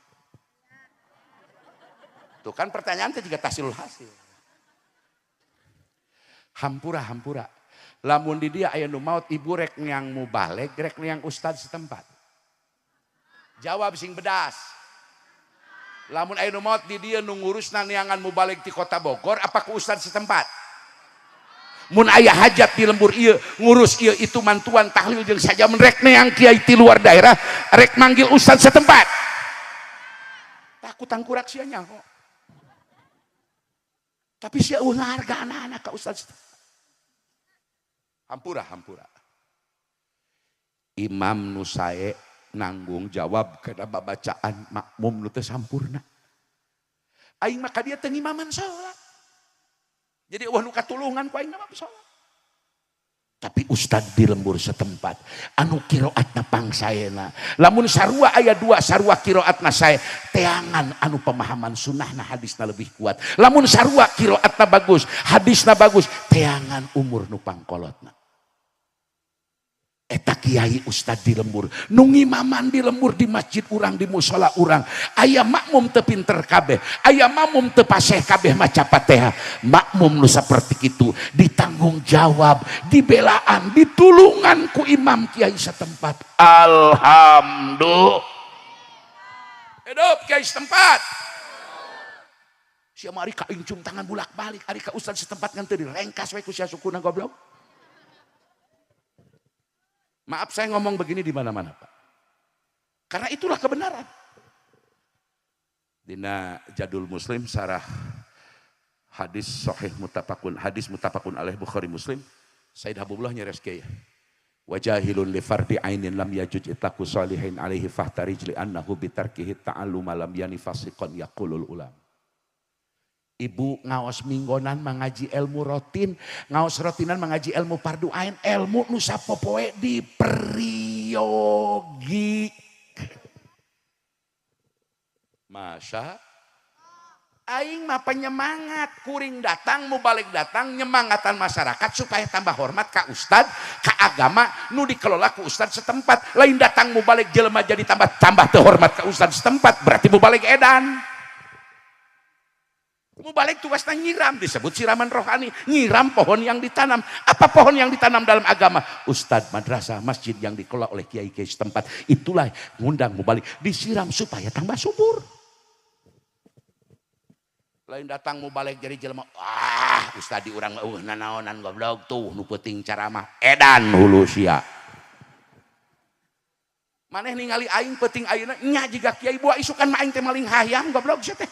Tuh kan pertanyaan teh jiga tahsilul hasil. Hampura hampura. Lamun di dia aya nu maot, ibu rek neang mubalig, rek neang ustad setempat. Jawab sing bedas. Lamun aya nu maot di dia nu ngurusna neangan mubalig ti kota Bogor apa ku ustad setempat? Mun aya hajat di lembur ieu ngurus ieu itu mantuan tahlil jeung saja rek neang kiai ti luar daerah rek manggil ustad setempat. Takut tangkurak sia nyaho. Tapi sia eueuh ngahargaan anak ka ustad setempat. Hampura hampura. Imam nu sae nanggung jawab kana babacaan makmum nu teu sampurna. Aing mah ka dieu teu ngimaman salat. Jadi eueuh nu katulungan ku aing mah salat. Tapi ustad di lembur setempat anu qiraatna pangsaena. Lamun sarua aya dua sarua qiraatna sae, teangan anu pemahaman sunnahna hadisna lebih kuat. Lamun sarua qiraatna bagus, hadisna bagus, teangan umur nu pangkolotna. Eta kiai ustad di lembur, nu ngimaman di lembur di masjid urang, di musola urang, aya makmum teu pinter kabeh, aya makmum teu paseh kabeh maca Fatihah. Makmum nu saperti kitu ditanggung jawab, dibelaan, ditulungan ku imam kiai setempat. Alhamdulillah. Hidup kiai setempat. Sia mah ari ka aing cium tangan bulak-balik, ari ka ustad setempat ngan teu direngkas we ku sia sukuna goblok. Maaf saya ngomong begini di mana-mana, Pak. Karena itulah kebenaran. Dina Jadul Muslim sarah hadis sahih muttafaqun, hadis muttafaqun alaih Bukhari Muslim, Said Habibullah nyeres kieu. Wajahilun li fardi ainin lam yajuj itlaqu salihin alaihi fahtarij li annahu bitarkihi ta'alluma lam yani fasiqan yaqulul ulam. Ibu ngaos minggonan mengaji ilmu rotin, ngaos rotinan mengaji ilmu fardu ain, ilmu nu sapopoe diperyogi. Masa aing mah penyemangat, kuring datang mubalik datang nyemangatan masyarakat supaya tambah hormat ka ustad, ka agama nu dikelola ku ustad setempat. Lain datang mubalik jelema jadi tambah tambah teu hormat ka ustad setempat, berarti mubalik edan. Mubalik tugasnya nyiram, disebut siraman rohani, nyiram pohon yang ditanam. Apa pohon yang ditanam dalam agama? Ustadz, madrasah, masjid yang dikelola oleh kiai-kiai setempat. Itulah ngundang mubalik, disiram supaya tambah subur. Lain datang mubalik jadi jelema, ah ustadz di urang nanaonan goblok tuh nu peuting caramah edan hulu sia. Maneh ningali aing peuting ayeuna nya jiga kiai buah isukan mah aing teh maling hayam goblok sia teh.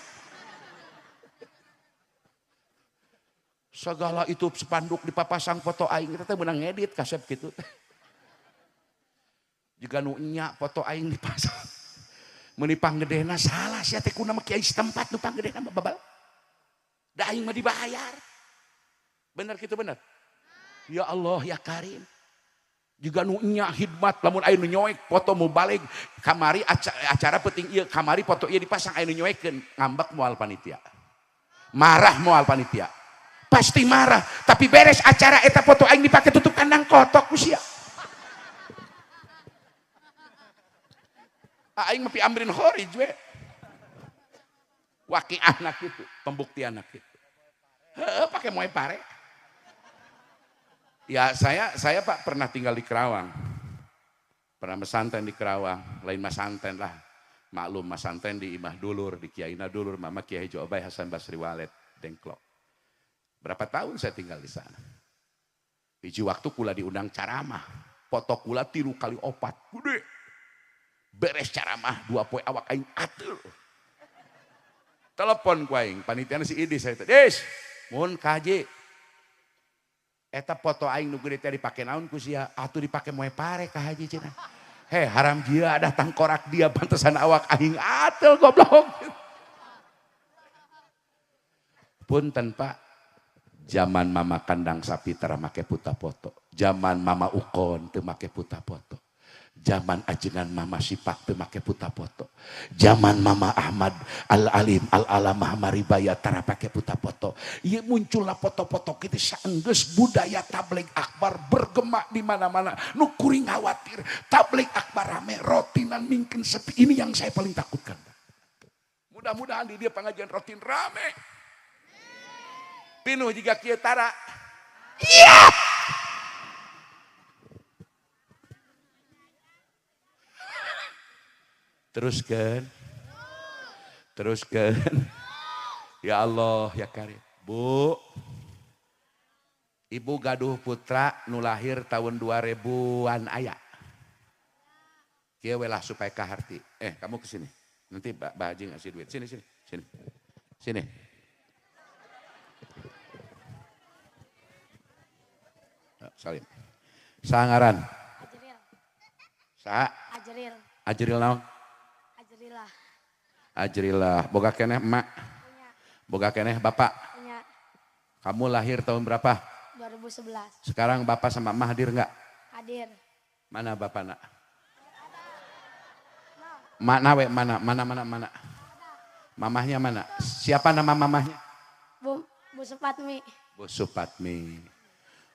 Segala itu spanduk dipapasang foto aing kita teh meunang ngedit kasep kitu teh. Jiga nu nya foto aing dipasang. Meuni panggedena salah sia teh kuna mah kiai setempat nu panggedena mah babal. Da aing mah dibayar. Bener kitu bener? Ya Allah ya Karim. Jiga nu nya khidmat lamun aya nu nyoek foto mubalik kamari acara penting ieu kamari foto ieu dipasang aya nu nyoekeun ngambek moal panitia. Marah moal panitia. Pasti marah, tapi beres acara eta foto aing dipake tutup kandang kotok ku sia. Aing mah pi amrin khorij we. Waki anak itu, pembuktian anak itu. Heeh, pake moe pare. Ya saya Pak pernah tinggal di Kerawang. Pernah mesantren di Kerawang, lain masanten lah. Maklum masanten di Imah Dulur, di Kiai Dulur, Mama Kiai Haji Obay Hasan Basri Waled, Dengklok. Berapa tahun saya tinggal di sana. Hiji waktu kula diundang caramah, foto kula 3 kali 4, gede. Beres caramah 2 poe awak aing ateul. Telepon ku aing, panitiana si Idis saya teh, "Dis, mun ka Haji. Eta foto aing nu gede teh dipake naon ku sia? Atuh dipake moe pare ka Haji cenah." Heh, haram jia datang korak dia pantesan awak aing ateul goblok. Punten Pak, zaman mama kandang sapi tara make puta foto. Zaman mama ukon teu make puta foto. Zaman ajengan mama sipak teu make puta foto. Zaman mama Ahmad Al-Alim Al-Alamah Maribaya tara pake puta foto. Ieu munculna foto-foto kitu saenggeus budaya tabligh akbar bergema di mana-mana. Nu kuring khawatir tabligh akbar rame rotinan mingkeun sepi. Ini yang saya paling takutkan. Mudah-mudahan di dia pengajian rotin rame. Pinuh jiga kieu tara. Iya. Teruskan. Teruskan. Ya Allah ya Karim. Bu. Ibu gaduh putra nu lahir tahun 2000-an aya. Kieu we lah supaya kaharti. Kamu kesini. Nanti Mbak Haji ngasih duit. Sini, sini, sini. Sini. Salim. Sangaran. Ajril. Sa. Ajril. Ajril naon? Ajrilah. Ajrilah. Boga keneh emak? Punya. Boga keneh bapak? Punya. Kamu lahir tahun berapa? 2011. Sekarang bapak sama emak hadir nggak? Hadir. Mana bapak nak? Mana we? Mana? Mana? Mana? Mana? Mamahnya mana? Siapa nama mamahnya? Bu Supatmi. Bu Supatmi.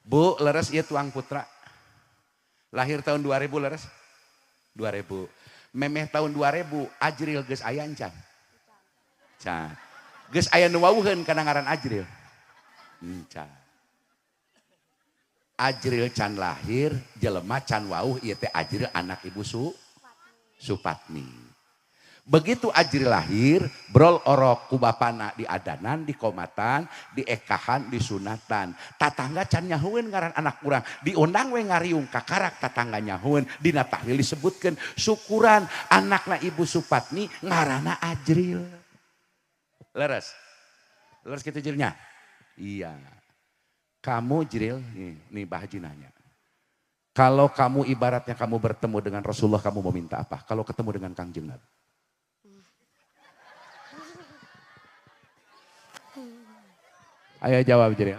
Bu, leres ieu tuang putra. Lahir tahun 2000 leres? 2000. Memeh tahun 2000 Ajril geus aya encan. Can. Geus aya nu wawuheun kana ngaran Ajril. Encan. Ajril can lahir, jelema can wauh ieu teh Ajril anak ibu Supatmi. Begitu Ajril lahir, brol orok ku bapana diadanan, dikomatan, diekahan, disunatan. Tatangga can nyahueun ngaran anak urang, diundang we ngariung kakarak tatangga nyahueun, dina tahlil disebutkeun syukuran anakna ibu Supatmi ngaranna Ajril. Leres. Leres kitu Jrilnya? Iya. Kamu Jril, nih Bah Haji nanya. Kalau kamu ibaratnya kamu bertemu dengan Rasulullah, kamu mau minta apa? Kalau ketemu dengan Kangjeng Nabi? Ayo jawab Jril.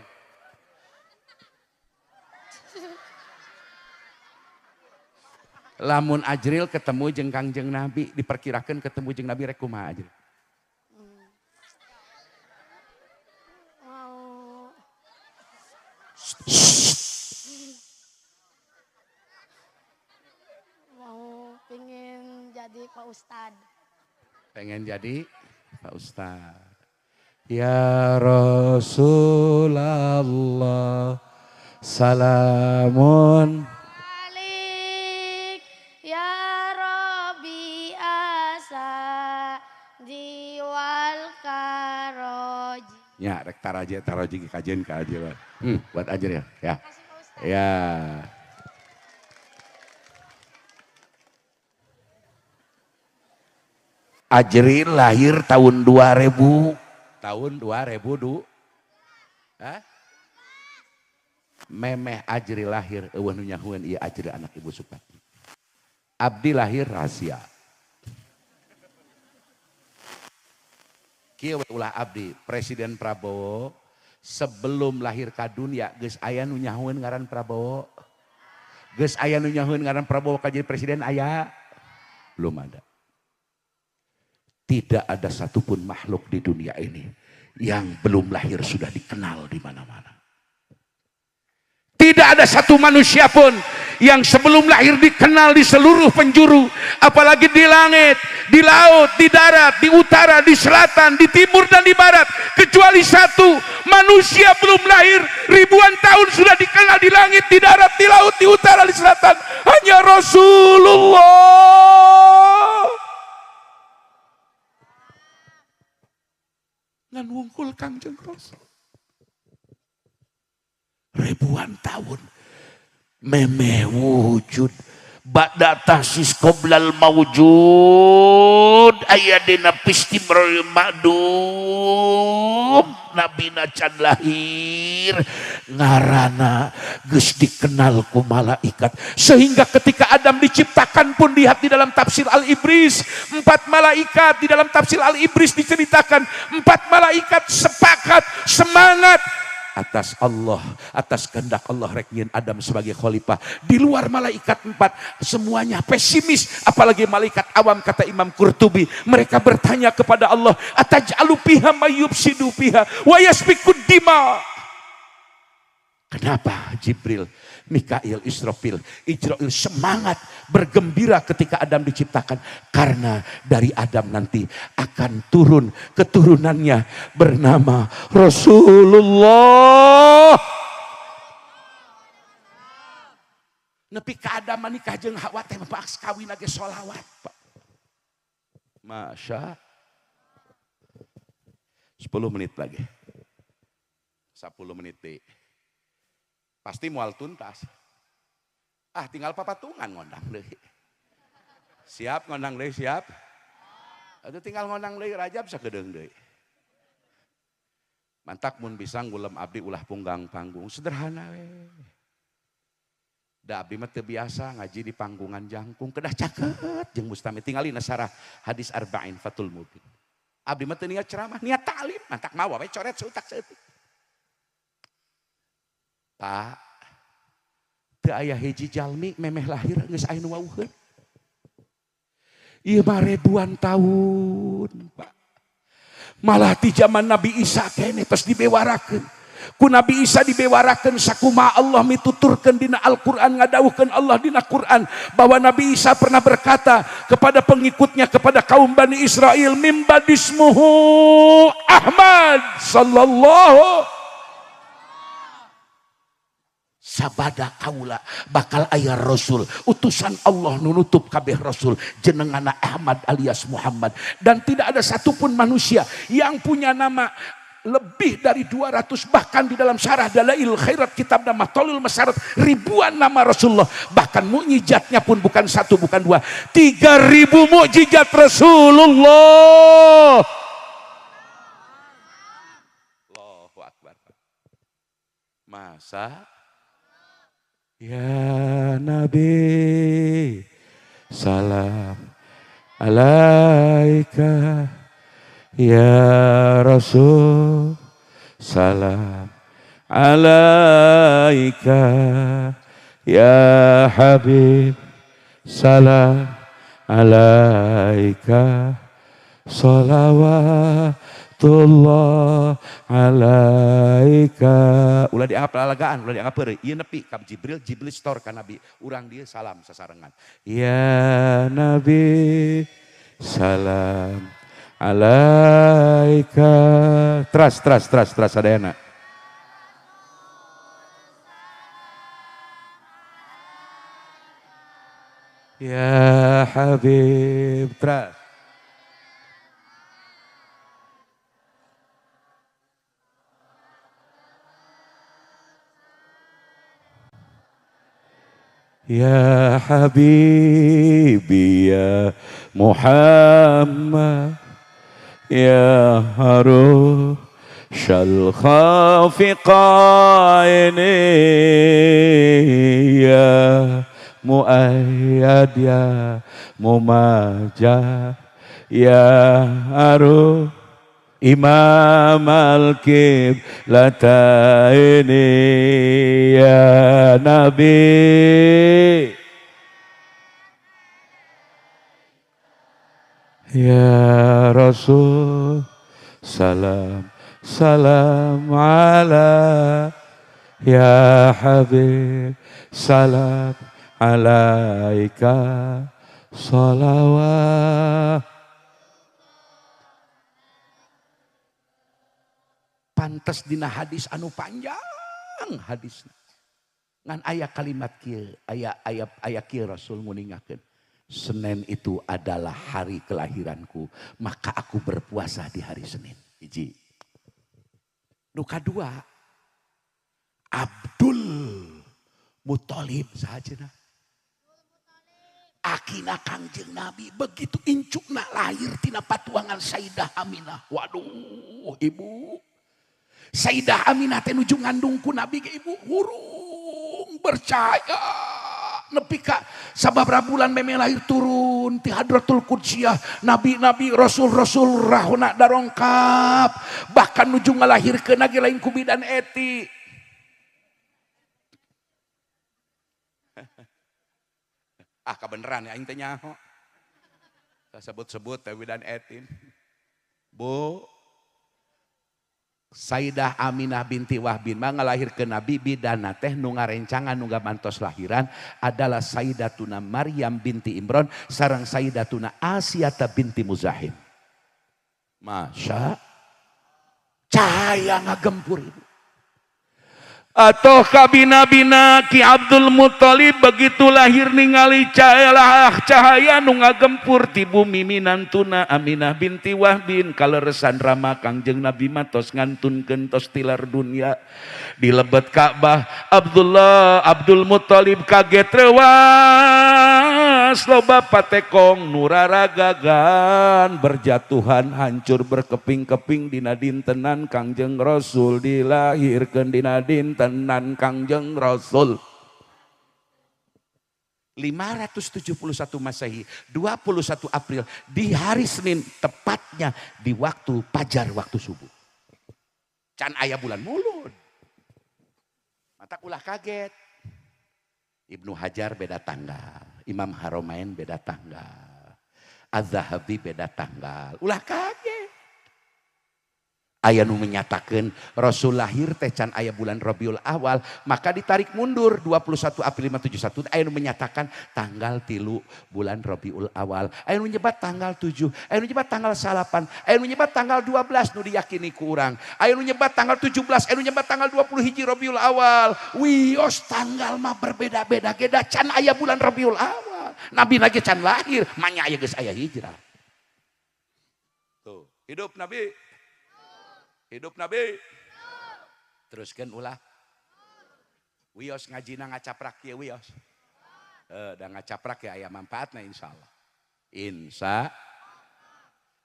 Lamun Ajril ketemu jeung Kangjeng Nabi, diperkirakan ketemu jeung Nabi rek kumaha Ajril? Mau pengen jadi Pak Ustad. Pengen jadi Pak Ustad. Ya Rasulullah salamun alik ya Rabbi asa diwal karoji. Ya rek taraji taraji kajian ka aja. Buat aja ya. Ya. Ya. Ajril lahir tahun 2000. Tahun 2002. Hah? Memeh Ajril lahir eueuh nu nyahueun ieu Ajril anak ibu Supatmi. Abdi lahir rahasia. Kieu we ulah abdi Presiden Prabowo sebelum lahir ka dunia geus aya nu nyahueun ngaran Prabowo. Geus aya nu nyahueun ngaran Prabowo ka jadi presiden aya? Belum ada. Tidak ada satupun makhluk di dunia ini yang belum lahir sudah dikenal di mana-mana. Tidak ada satu manusia pun yang sebelum lahir dikenal di seluruh penjuru, apalagi di langit, di laut, di darat, di utara, di selatan, di timur dan di barat, kecuali satu manusia belum lahir ribuan tahun sudah dikenal di langit, di darat, di laut, di utara, di selatan, hanya Rasulullah. Ngan wungkul Kangjeng Rasul ribuan tahun memeh wujud ba'da tahsis qoblal mawjud aya dina pistimrul ma'dum, nabina can lahir ngarana geus dikenal ku malaikat, sehingga ketika Adam diciptakan pun lihat di dalam tafsir Al-Ibris, empat malaikat di dalam tafsir Al-Ibris diceritakan empat malaikat sepakat semangat atas Allah, atas kehendak Allah rek nyieun Adam sebagai khalifah. Di luar malaikat empat, semuanya pesimis, apalagi malaikat awam, kata Imam Qurtubi. Mereka bertanya kepada Allah, "Ataj'alu fiha mayyufsidu fiha wa yasfikud dima?" Kenapa Jibril, Mikail, Israfil, Ijrail semangat bergembira ketika Adam diciptakan? Karena dari Adam nanti akan turun keturunannya bernama Rasulullah. Nepi ka Adam nikah jeung Hawa teh mah kawin ge sholawat, Pak. Masya. 10 menit lagi. 10 menit deh. Pasti mual tuntas. Ah, tinggal papatungan ngondang deui. Siap ngondang deui, siap? Atuh tinggal ngondang deui Rajab sakedeung deui. Mantak mun bisa ngulem abdi ulah punggang panggung, sederhana we. Da abdi mah teu biasa ngaji di panggungan jangkung, kedah caket jeung mustami tingali nasarah hadis arba'in Fathul Mubin. Abdi mah teu niat ceramah, niat ta'lim, mantak mawa we coret seutak saeutik. Pak, teu aya hiji jalmi memeh lahir geus aya nu wawuheun. Ieu mah ribuan tahun, Pak. Malah di zaman Nabi Isa keneh tos dibewarakeun. Ku Nabi Isa dibewarakeun sakumaha Allah mituturkeun dina Al-Qur'an, ngadawuhkeun Allah dina Qur'an bahwa Nabi Isa pernah berkata kepada pengikutnya, kepada kaum Bani Israel, mimba dismuhu Ahmad sallallahu sabada kaula bakal ayah Rasul utusan Allah nunutup kabeh Rasul jenengana Ahmad alias Muhammad, dan tidak ada satupun manusia yang punya nama lebih dari 200, bahkan di dalam syarah Dalail Khairat kitab nama Tolul Masarat ribuan nama Rasulullah, bahkan mukjizatnya pun bukan satu bukan dua, 3000 mukjizat Rasulullah. Allahu Akbar. Masa ya Nabi salam alaika, ya Rasul salam alaika, ya Habib salam alaika, sholawatullah alaika. Ulah dianggap lalagaan, ulah dianggap heureuy. Ieu nepi ka Jibril, Jibril store ka Nabi. Urang dieu salam sasarengan. Ya Nabi salam alaika. Teras teras teras teras sadayana. Ya Habib teras. Ya Habibi ya Muhammad ya Harusyal khafiqaini ya Muayyad ya Mumajah ya Haru Imam al-Qiblataini ya Nabi ya Rasul salam salam ala ya Habib salam Alaika sholawat. Pantes dina hadis anu panjang hadisna. Ngan aya kalimat kieu, aya aya aya kieu Rasul nguningakeun. Senin itu adalah hari kelahiranku, maka aku berpuasa di hari Senin. Hiji. Nu kadua, Abdul Muthalib sahaja. Akina Kangjeng Nabi begitu incukna lahir tina patuangan Sayyidah Aminah. Waduh, ibu. Sayyidah Aminah teh nuju ngandung ku Nabi ge ibu hurung bercahaya. Nepi ka sababaraha bulan meme lahir turun ti Hadratul Qudsiyah, nabi-nabi, rasul-rasul rahona darongkap, bahkan nuju ngalahirkeun ge lain ku bidan eti. Ah kabeneran ya aing teh nyaho. Kasebut-sebut teh bidan etin. Bu, Sayyidah Aminah binti Wahbin mah ngalahirkeun Nabi, bidana teh nu ngarencangan nu ngabantos lahiran adalah Sayyidatuna Maryam binti Imron sareng Sayyidatuna Asiyata binti Muzahim. Masya cahaya ngagempur ibu. Atau kabina-bina Ki Abdul Muthalib begitu lahir ningali cahaya nu ngagempur ti bumi minantuna Aminah binti Wahbin kaleresan rama Kangjeng Nabi matos ngantunkeun tos tilar dunia di lebet Ka'bah. Abdullah Abdul Muthalib kaget rewas loba patekong nuraragagan berjatuhan hancur berkeping-keping dina dintenan Kangjeng Rasul dilahirkeun dina dintenan Kangjeng Rasul. 571 Masehi, 21 April di hari Senin, tepatnya di waktu fajar, waktu subuh. Can aya bulan Mulud. Mata ulah kaget. Ibnu Hajar beda tanggal, Imam Haromain beda tanggal, Az-Zahabi beda tanggal. Ulah kaget. Aya nu menyatakan Rasul lahir teh can aya bulan Rabiul Awal, maka ditarik mundur 21 April 571. Aya nu menyatakan tanggal 3 bulan Rabiul Awal, aya nu nyebat tanggal 7, aya nu nyebat tanggal 8, aya nu nyebat tanggal 12 nu diyakini ku urang, aya nu nyebat tanggal 17, aya nu nyebat tanggal 20 hiji Rabiul Awal. Wios tanggal mah berbeda-beda ge da can aya bulan Rabiul Awal. Nabi lagi can lahir, manya aya geus aya hijrah. Tuh, hidup Nabi. Hidup Nabi. Teruskan ulah. Wios ngajina ngacaprak ya wios. Da ngacaprak ya aya manfaatna insyaallah. Insya.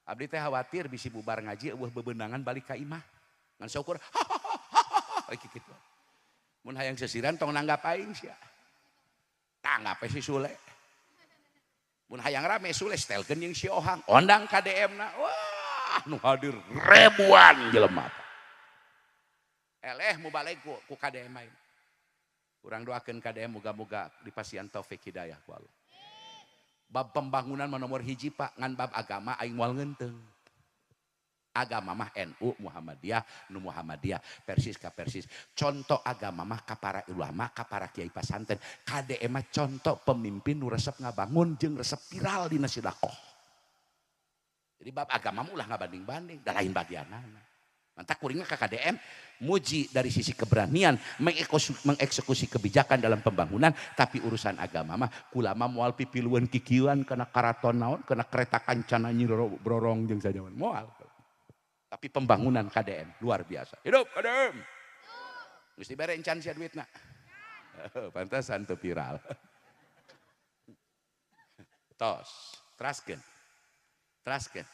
Abdi teh khawatir bisi bubar ngaji eueuh bebenangan balik ka imah. Ngan syukur. Kitu. Mun hayang sesiran tong nanggap aing sia. Tanggap si Sule. Mun hayang rame Sule setelkeun jeung si Ohang. Ondang KDM na. Wah. Nu hadir ribuan jelema. Eleh mubalig ku KDM aing. Urang doakeun KDM moga-moga dipasihan taufik hidayah ku Allah. Bab pembangunan mah nomor hiji Pak, ngan bab agama aing moal ngeunteung. Agama mah NU Muhammadiyah, nu Muhammadiyah, persis ka persis. Contoh agama mah ka para ulama, ka para kiai pasantren. KDM mah contoh pemimpin nu resep ngabangun jeung resep viral dina sedekah. Jadi bab agama ulah ngabanding-banding, da lain bagianana. Mantak kuringna ka KDM muji dari sisi keberanian mengeksekusi kebijakan dalam pembangunan, tapi urusan agama mah kulama moal pipilueun kikieuan kana karaton naon, kana kereta kancana nyi brorong jeung sajaman moal. Tapi pembangunan KDM luar biasa. Hidup KDM. Geus dibere encan sia duitna. Pantesan teu viral. Tos, teraskeun. Teraskeun.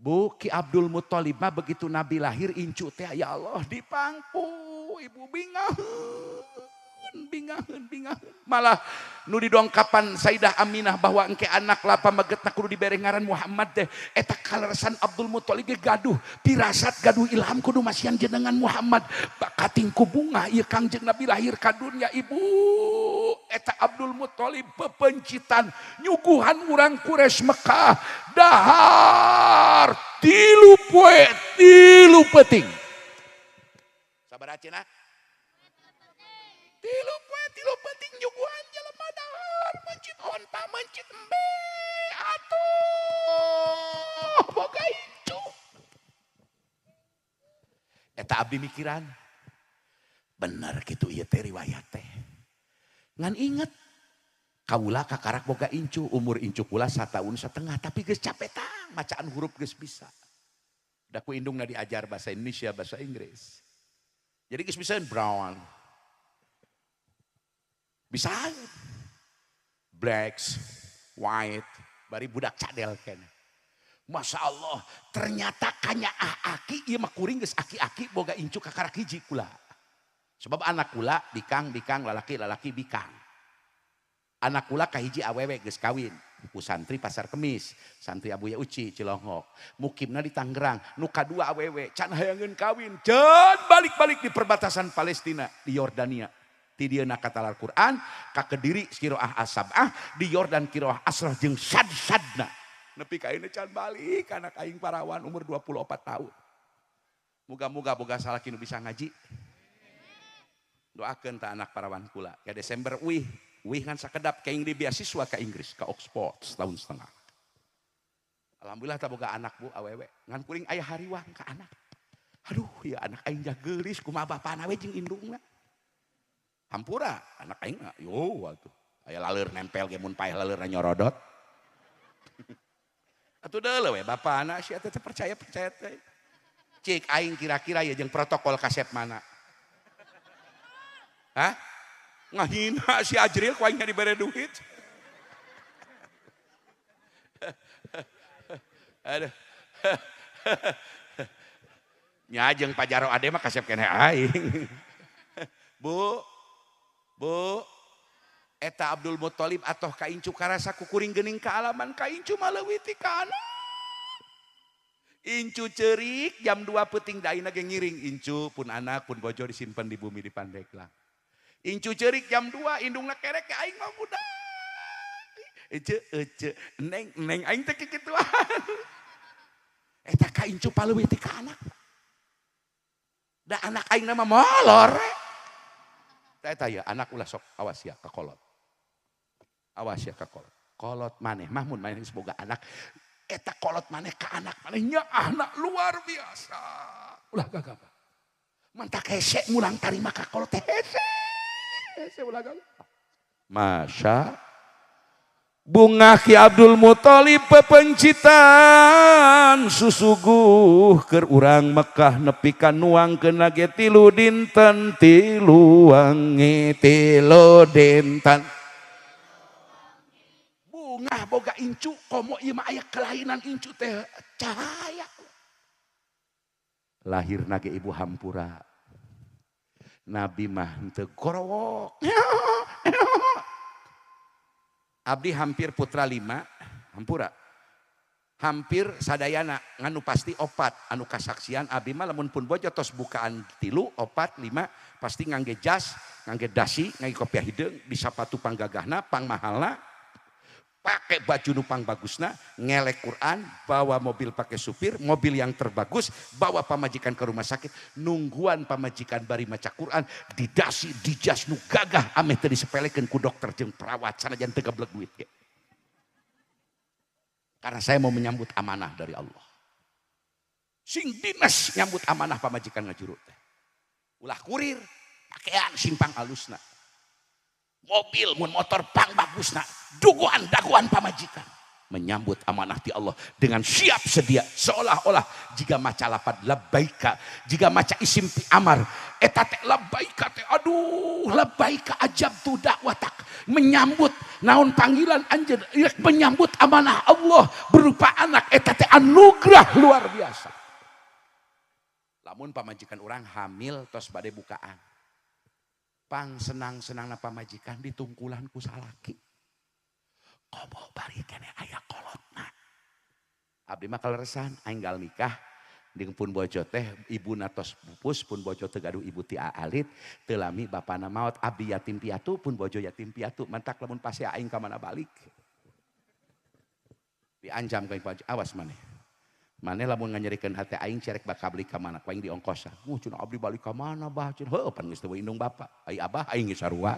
Bu, Ki Abdul Muthalib mah begitu Nabi lahir incu teh ya Allah dipangku ibu bingaheun bingaheun bingaheun. Malah nu didongkapan Sayyidah Aminah bahwa engke anak lapa magetna kudu dibere ngaran Muhammad teh eta kaleresan Abdul Muthalib ge gaduh pirasat gaduh ilham kudu masihan jenengan Muhammad bakating ku bunga ieu Kangjeng Nabi lahir ka dunya ibu. Eta Abdul Muthalib pepencitan nyuguhan urang Quraisy Mekah dahar 3 poe 3 peuting. Sabaraha cenah? Tilu poe tilu penting nyuguhan jelema dahar mencit onta mencit embe atuh boga incu. Eta abdi mikiran bener kitu ieu teh riwayat teh. Ngan inget kaula kakarak boga incu, umur incu kula 1,5 tahun tapi geus capetang macaan huruf geus bisa. Da ku indungna diajar bahasa Indonesia, bahasa Inggris. Jadi geus bisa brown. Bisa blacks, white, bari budak cadel keneh. Masya Allah, ternyata kanyaah aki ieu mah kuring geus aki-aki boga incu kakarak hiji kula. Sebab anak kula bikang bikang lalaki lalaki bikang. Anak kula kahiji awewe geus kawin ku santri Pasar Kemis, santri Abuya Uci Cilongok. Mukimna di Tangerang, nu kadua awewe can hayangeun kawin, can balik-balik di perbatasan Palestina di Yordania. Ti dieuna katalar Quran, ka Kediri kiroah as-sab'ah, di Yordan kiroah asrah jeung sad-sadna. Nepi ka ayeuna can balik anak aing parawan umur 24 tahun. Muga-muga boga salaki nu bisa ngaji. Doakeun ta anak parawan kula. Ya Desember wih, wih ngan sakedap kaing di beasiswa ka Inggris, ka Oxford 1,5 tahun. Alhamdulillah ta boga anak bu awewe. Ngan kuring aya hariwang ka anak. Aduh ya anak aing jageulis kumaha bapana we jeung indungna. Hampura anak aing yo atuh. Aya laleur nempel ge mun paeh laleurna nyorodot. Atuh deuleu we bapana sia teh percaya-percaya teh. Cik aing kira-kira ya jeung protokol kasep mana. Hah? Ngahina si Ajril ku aing dibere duit. Aduh. Nya jeung Pajaro Ade mah kasep keneh aing. Bu. Bu. Eta Abdul Muthalib atoh ka incu karasa kukuring geuning kaalaman ka incu mah leuwih ti ka anak. Incu ceurik jam 2 peuting da ayeuna ge ngiring incu pun anak pun bojo disimpen di bumi di Pandeglang. Incu ceurik jam 2 indungna kerek ke aing mah budak. Ece ece neng neng aing teh kikituan. Eta ka incu paleuwih ti ka anak. Da anak aing mah molor. Eta ya anak ulah sok awas ya ka kolot. Awas ya ka kolot. Kolot maneh mah mun maneh geus boga anak. Eta kolot maneh ka anak maneh nya anak luar biasa. Ulah gagabah. Mantak hese mulang tarima ka kolot teh hese. Hese ulah gagabah. Masya bunga Ki Abdul Muthalib pepencitan susuguh keur urang Mekah nepi ka nuang keuna ge 3 dinten tilu wangi 3 dinten. Bungah boga incu komo ieu mah aya kelainan incu teh cahaya. Lahirna ge ibu hampura. Nabi mah henteu gorowok. Abdi hampir putra 5, hampura. Hampir sadayana nganu pasti 4 anu kasaksian abdi mah lamun pun bojo tos bukaan 3, 4, 5 pasti ngangge jas, ngangge dasi, ngangge kopiah hideung, di sapatu panggagahna, pangmahalna, pakai baju nu pangbagusna, ngelek Quran, bawa mobil pakai supir, mobil yang terbagus, bawa pamajikan ke rumah sakit, nungguan pamajikan bari maca Quran, didasi, dijas nu gagah ameh teu disepelekeun ku dokter jeung perawat sanajan teu gablek duit ge. Karena saya mau menyambut amanah dari Allah. Sing dinas nyambut amanah pamajikan ngajuru teh. Ulah kurir, pakaian simpang alusna. Mobil mun motor pang bagusna, duguan daguan pamajikan. Menyambut amanah ti Allah dengan siap sedia seolah-olah jika maca lapad labbaika, jika maca isim pi amar eta teh labbaika teh aduh labbaika ajabtu dakwatak, menyambut naon panggilan anjeun, menyambut amanah Allah berupa anak eta teh anugerah luar biasa. Lamun pamajikan urang hamil tos bade bukaan, pang senang-senangna pamajikan ditungkulan ku salaki. Komo bari keneh aya kolotna. Abdi mah kaleresan enggal nikah jeung pun bojo teh ibuna tos pupus, pun bojo teu gaduh ibu ti alit, teu lami bapana maot, abdi yatim piatu pun bojo yatim piatu, mantak lamun pase aing ka mana balik. Diancam ka bojo, awas maneh. Maneh lamun nganyerikeun hate aing cerek bakal balik ka mana ku aing diongkosan. Mun cenah abdi balik ka mana bah cenah heuh pan geus teu indung bapak. Ai abah aing geus sarua.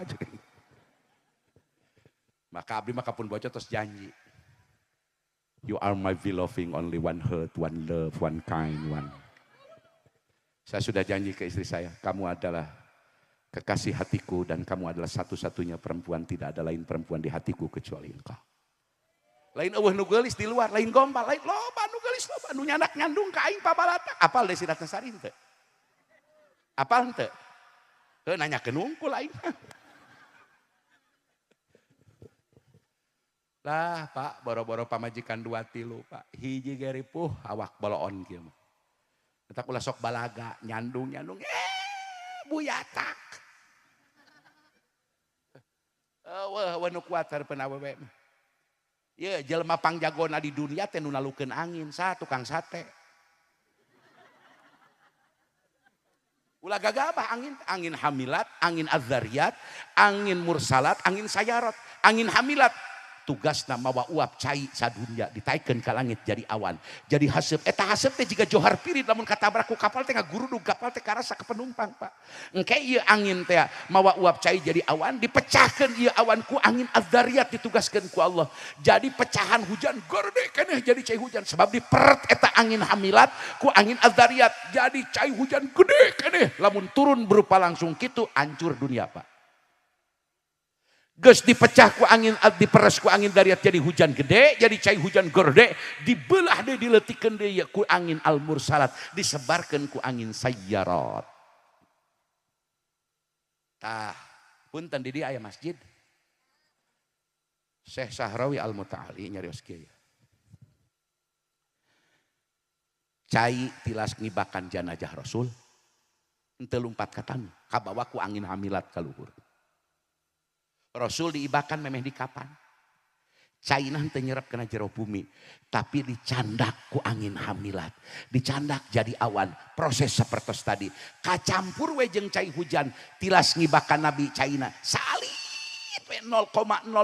Maka abdi mah kapun bocor terus janji. You are my beloved, only one heart, one love, one kind, one. Saya sudah janji ke istri saya, kamu adalah kekasih hatiku dan kamu adalah satu-satunya perempuan, tidak ada lain perempuan di hatiku kecuali engkau. Lain eueuh nu geulis di luar, lain gombal, lain loba nu geulis loba nu nyandak nyandung ka aing pabalata. Apal Desi Ratnasari henteu? Apal henteu? Heuh nanyakeun wungkul aing. Lah Pak, boro-boro pamajikan 2 3 Pak. Hiji ge ripuh awak boloon kieu mah. Eta ulah sok balaga, nyandung-nyandung buyatak. Eueuh nu kuat hareupeun awewe mah. Ye jelema pangjagona di dunia teh nu nalukeun angin, saha tukang sate. Ulah gagabah angin, angin hamilat, angin adzariyat, angin mursalat, angin sayarat, angin hamilat. Tugasna mawa uap cai sadunya ditaikeun ka langit jadi awan. Jadi haseup eta haseup teh jiga johar pirit lamun katabrak ku kapal teh ngagurudug kapal teh karasa ke penumpang Pak. Engke ieu angin teh mawa uap cai jadi awan dipecahkeun ieu awan ku angin adzariyat ditugaskeun ku Allah. Jadi pecahan hujan gede keneh jadi cai hujan sebab diperet eta angin hamilat ku angin adzariyat jadi cai hujan gede keneh lamun turun berupa langsung kitu hancur dunia Pak. Geus dipecah ku angin, diperes ku angin dariat jadi hujan gede, jadi cai hujan gede, dibelah deh, diletikeun deui ku angin al-mursalat, disebarkeun ku angin sayyarat. Tah, punten di dieu aya masjid. Syekh Sahrawi Al-Muta'ali nyarios kieu. Cai tilas ngibakan janajah Rasul, henteu lumpat ka taneuh, kabawa ku angin hamilat ka luhur. Rasul diibakan memeh di kapan. Caina henteu nyerep kana jero bumi, tapi dicandak ku angin hamilat, dicandak jadi awan. Proses sapertos tadi, kacampur we jeung cai hujan, tilas ngibakan Nabi caina salit we 0,0,09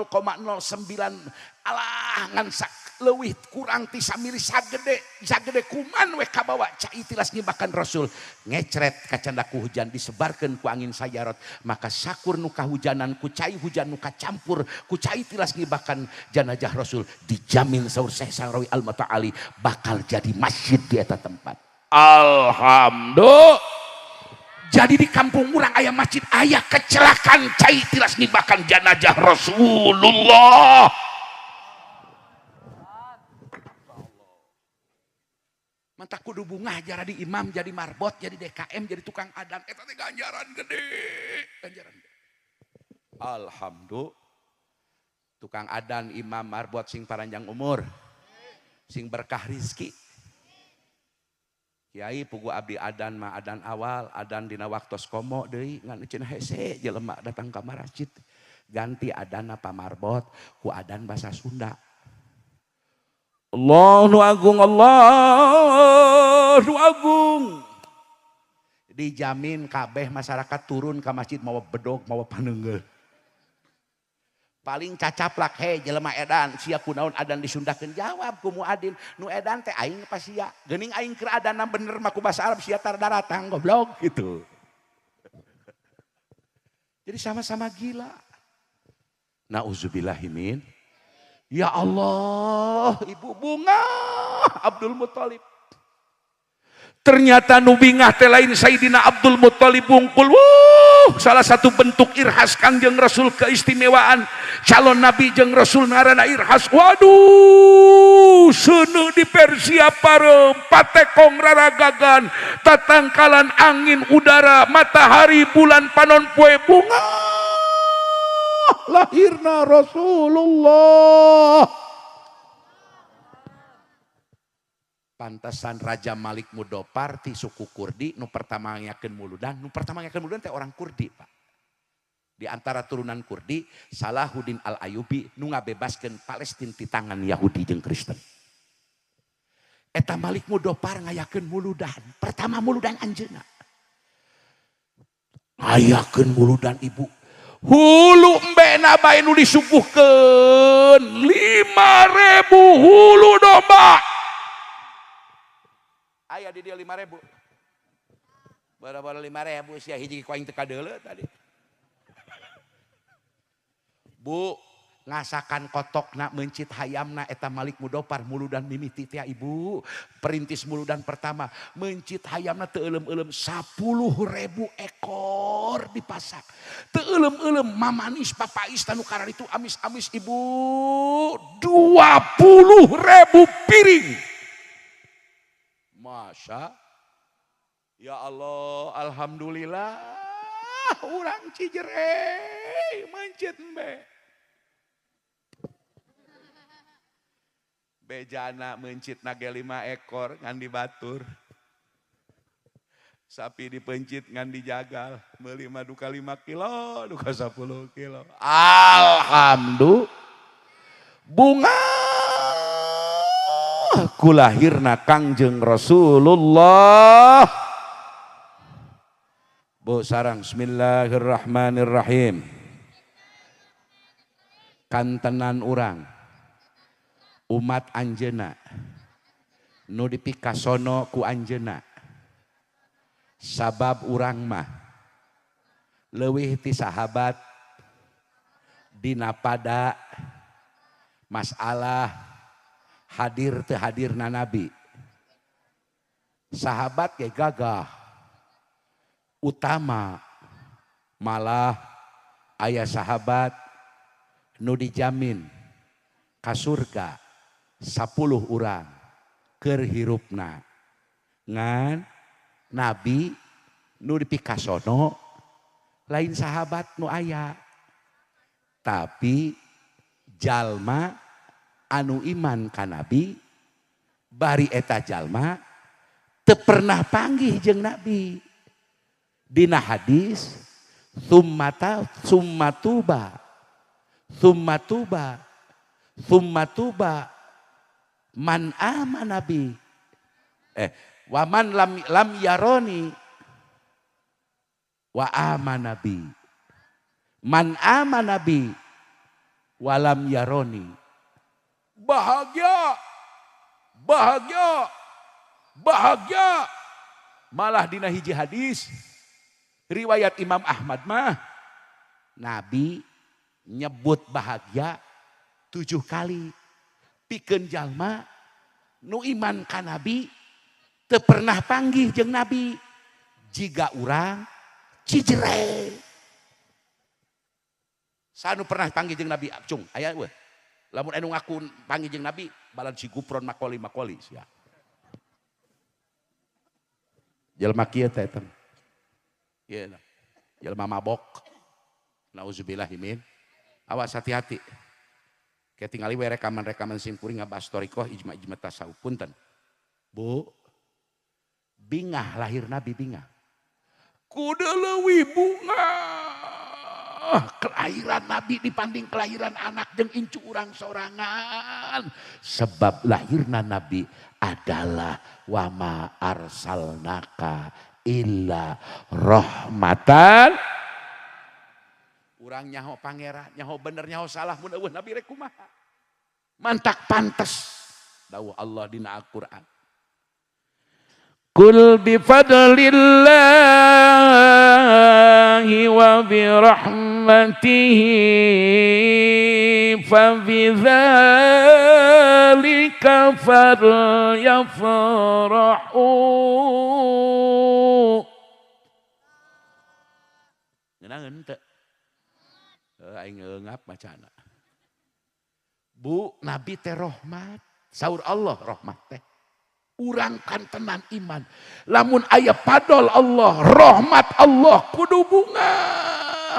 alah ngan leuwih kurang ti samili sagede sagede kuman we kabawa cai tilas ngibakan Rasul ngecret kacandak ku hujan disebarkeun ku angin sayarot maka sakur nu kahujanan ku cai hujan nu kacampur ku cai tilas ngibakan janajah Rasul dijamin saur Syekh Sahrawi Al-Muta'ali bakal jadi masjid di eta tempat. Alhamdulillah. Jadi di kampung urang aya masjid aya kecelakaan cai tilas ngibakan janajah Rasulullah. Mantak kudu bungah jadi imam, jadi marbot, jadi DKM, jadi tukang adan. Eta teh ganjaran gede, ganjaran gede. Alhamdulillah. Tukang adan, imam, marbot sing paranjang umur, sing berkah rizki. Kiai pugu abdi adan mah adan awal, adan dina waktos komo deui ngan cenah hese jelema datang ka masjid. Ganti adanna pamarbot ku adan bahasa Sunda. Allahu agung, Allahu agung. Dijamin kabeh masyarakat turun ke masjid mawa bedog, mawa panenggel. Paling cacaplak he jelema edan sia kunaon adan disundakeun jawab ku muadin nu edan teh aing pa sia geuning aing keur adanna bener mah ku bahasa Arab sia tar daratang goblok gitu. Jadi sama-sama gila. Nauzubillahimin. Ya Allah, ibu bunga Abdul Muthalib. Ternyata nu bingah teh lain Sayyidina Abdul Muthalib bungkul. Wuh, salah satu bentuk irhas Kangjeng Rasul keistimewaan calon nabi jeung Rasul ngaranna irhas. Waduh, seuneu di Persia pareum, patekong raragagan, tatangkalan angin udara, matahari, bulan, panon poe bunga. Lahirna Rasulullah. Pantesan Raja Malik Mudopar ti suku Kurdi nu pertama ngayakeun muludan, nu pertama ngayakeun muludan teh orang Kurdi, Pak. Di antara turunan Kurdi, Salahuddin Al-Ayyubi nu ngabebaskeun Palestina ti tangan Yahudi jeung Kristen. Eta Malik Mudopar ngayakeun muludan, pertama muludan anjeunna. Ngayakeun muludan ibu. Hulu embena bae nu disuguhkeun 5.000 hulu domba. Aya di dia 5.000. Bara-bara 5.000 sia hiji ku aing teu kadeuleu tadi. Bu, ngasakan kotokna mencit hayamna eta Malik Mudofar muludan mimiti teh ibu. Perintis muludan pertama mencit hayamna teu euleum-euleum 10.000 ekor dipasak. Teu euleum-euleum mamanis papais tanu kararitu amis-amis ibu 20.000 piring. Masya ya Allah, alhamdulillah urang Cijereh mencit embe. Bejana mencit nage 5 ekor ngan dibatur. Sapi dipencit ngan dijagal. Meuli mah duka 5 kilo, duka 10 kilo. Alhamdulillah. Bunga kulahirna Kangjeng Rasulullah. Bu sarang bismillahirrahmanirrahim. Kantenan urang umat anjeuna nu dipikasono ku anjeuna sabab urang mah leuwih ti sahabat dina pada masalah hadir teu hadirna nabi. Sahabat ge gagah utama, malah aya sahabat nu dijamin ka surga 10 urang keur hirupna. Ngan nabi nu dipikasono lain sahabat nu aya, tapi jalma anu iman ka nabi bari eta jalma teu pernah panggih jeung nabi. Dina hadis summata summatuba summatuba summatuba man amana bi wa man lam yaroni wa amana bi man amana bi wa lam yaroni. Bahagia, bahagia, bahagia. Malah dina hiji hadis riwayat Imam Ahmad mah Nabi nyebut bahagia 7 kali. Pikeun jalma nu iman ka Nabi teu pernah panggih jeung Nabi jiga urang Cijereh. Sanu pernah panggih jeung Nabi cung aya eueuh. Lamun anu ngaku panggih jeung Nabi balan si gupron makoli-makoli sia. Jalma kieu teh eta. Ieu jalma mabok. Nauzubillahi min. Awas hati-hati. Kayak tingali we rekaman-rekaman simkuring ngabahas thoriqoh ijma-ijma tasawuf punten. Bu, bingah lahir Nabi bingah. Kudu leuwih bunga kelahiran Nabi dibanding kelahiran anak jeung incu urang sorangan. Sebab lahirna Nabi adalah wama arsalnaka illa rahmatan. Urang nyaho pangeran, nyaho bener, nyaho salah, mun eueuh Nabi rek kumaha. Mantak pantes dawuh Allah dina Al-Qur'an. Qul bi fadlillahi wa bi rahmatihi fa bi dzalika falyafrahu. Ngeunangeun teu? Aing ngeungap macana. Bu, Nabi teh rahmat. Saur Allah rahmat teh. Urang kantenan iman. Lamun aya padol Allah, rahmat Allah kudu bunga.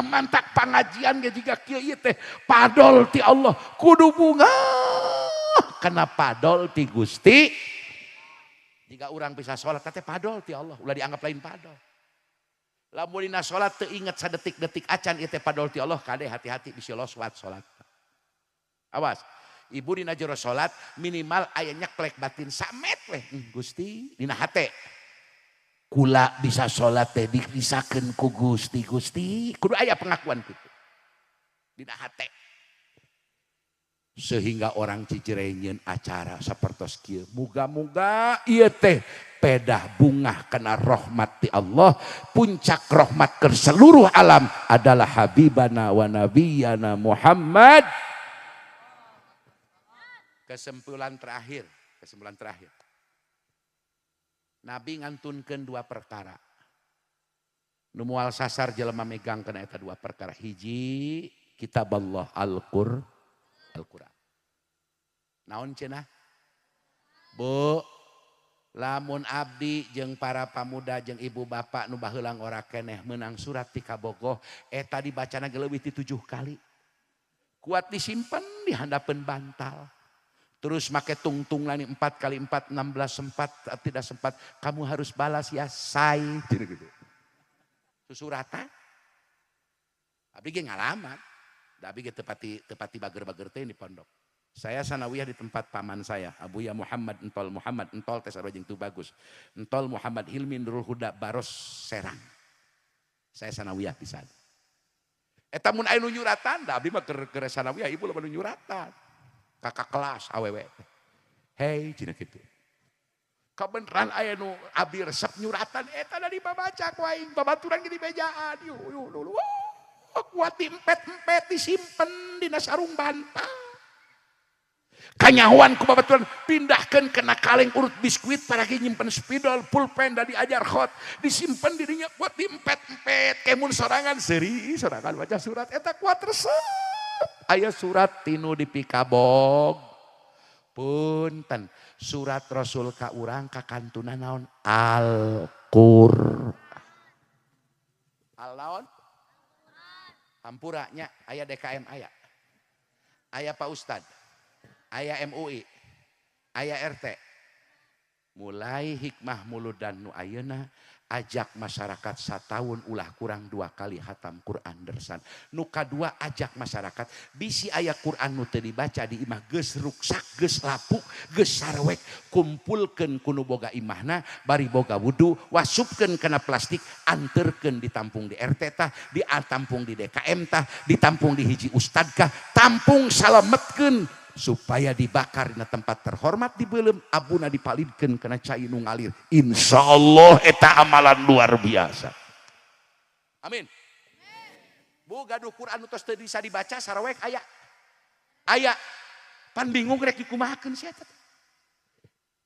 Mantak pangajian ge jiga kieu ieu teh padol ti Allah kudu bunga. Kana padol ti Gusti. Jika urang bisa salat teh padol ti Allah, ulah dianggap lain padol. Lamun dina salat teu inget sadetik-detik acan ieu teh padol ti Allah, kade hati-hati bisi loswat salat. Awas. Ibu dina jero salat minimal aya nyeklek batin samet weh. Gusti dina hate. Kula bisa salat teh dibisakeun ku Gusti, Gusti. Kudu aya pengakuan kitu. Dina hate. Sehingga orang Cicirei nyeun acara sapertos kieu. Muga-muga ieu teh pedah bungah kena rahmat ti Allah. Puncak rahmat ke seluruh alam adalah habibana wa nabiyana Muhammad. Kesimpulan terakhir, kesimpulan terakhir. Nabi ngantunkeun dua perkara. Nu moal sasar jelema megang kana eta dua perkara. Hiji, kitab Allah Al-Qur'an. Naon cenah? Bu, lamun abdi jeung para pamuda jeung ibu bapak nu baheula ngora keneh meunang surat ti kabogoh eta dibacana ge leuwih ti 7 kali. Kuat disimpen di handapeun bantal. Terus make tungtung lani 4 kali 4 16 sempat tidak sempat kamu harus balas ya say gitu. Susuratan. Abdi ge ngalaman. Da abdi ge tepati bager-bager teh di pondok. Saya sanawiyah di tempat paman saya, Abuya Muhammad Entol Muhammad Entol teh sarua jeung Tubagus. Entol Muhammad Hilmi Nurul Huda Baros Serang. Saya sanawiyah di sana. Eta mun aya nu nyuratan, da abdi mah keur sanawiyah ibu lamun nu nyuratan. Kakak kelas awewe teh. Hei cenah kitu. Kabeneran aya nu abdi resep nyuratan eta da dibabaca ku aing babaturan ge dibejaan. Yu yu lu. Kuat diempet-empet disimpen dina sarung bantal. Kanyahoan ku babaturan pindahkeun kana kaleng urut biskuit paragi nyimpen spidol pulpen da diajar khot disimpen dirinya kuat diempet-empet kemun sorangan seuri sorangan baca surat eta kuat resep. Aya surat tinu dipikabog. Punten surat Rasul ka urang kakantunan naon? Al-Qur'an. Al naon? Hampura nya aya DKM aya. Aya Pak Ustad. Aya MUI. Aya RT. Mulai hikmah muludan nu ayeuna ajak masyarakat satahun ulah kurang 2 kali hatam Quran dersan. Nu kadua ajak masyarakat bisi aya Quran nu teu dibaca di imah geus ruksak, geus lapuk, geus sarwek, kumpulkeun ku nu boga imahna bari boga wudu, wasupkeun kana plastik, anterkeun ditampung di RT tah, ditampung di DKM tah, ditampung di hiji ustad kah, tampung salametkeun supaya dibakar dina tempat terhormat di beuleum, abuna dipalidkeun kana cai nu ngalir. Insyaallah eta amalan luar biasa. Amin. Bu gaduh Quran nu tos teu bisa dibaca sarawek aya. Aya pan bingung rek dikumahakeun sia eta.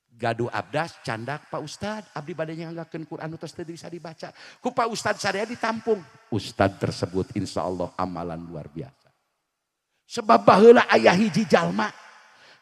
Gaduh abdas candak Pak Ustad, abdi bade nyanggakeun Quran nu tos teu bisa dibaca. Ku Pak Ustad sadaya ditampung. Ustad tersebut insyaallah amalan luar biasa. Sebab baheula aya hiji jalma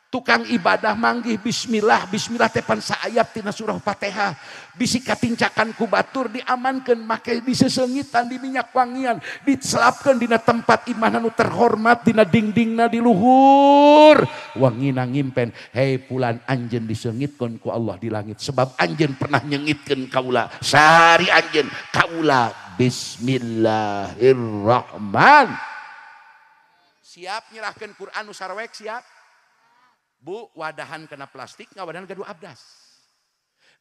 tukang ibadah manggih bismillah, bismillah teh pan saayat tina surah Fatihah, bisi katincakan ku batur diamankeun make disesengitan di minyak wangian, diselapkeun dina tempat imahna nu terhormat dina dindingna di luhur, wangina ngimpen, hei pulan anjeun disengitkeun ku Allah di langit sebab anjeun pernah nyengitkeun kaula, sari anjeun kaula bismillahirrahman. Siap nyerahkan Quran nu sarwek siap. Bu, wadahan kena plastik, ngawadahan gaduh abdas.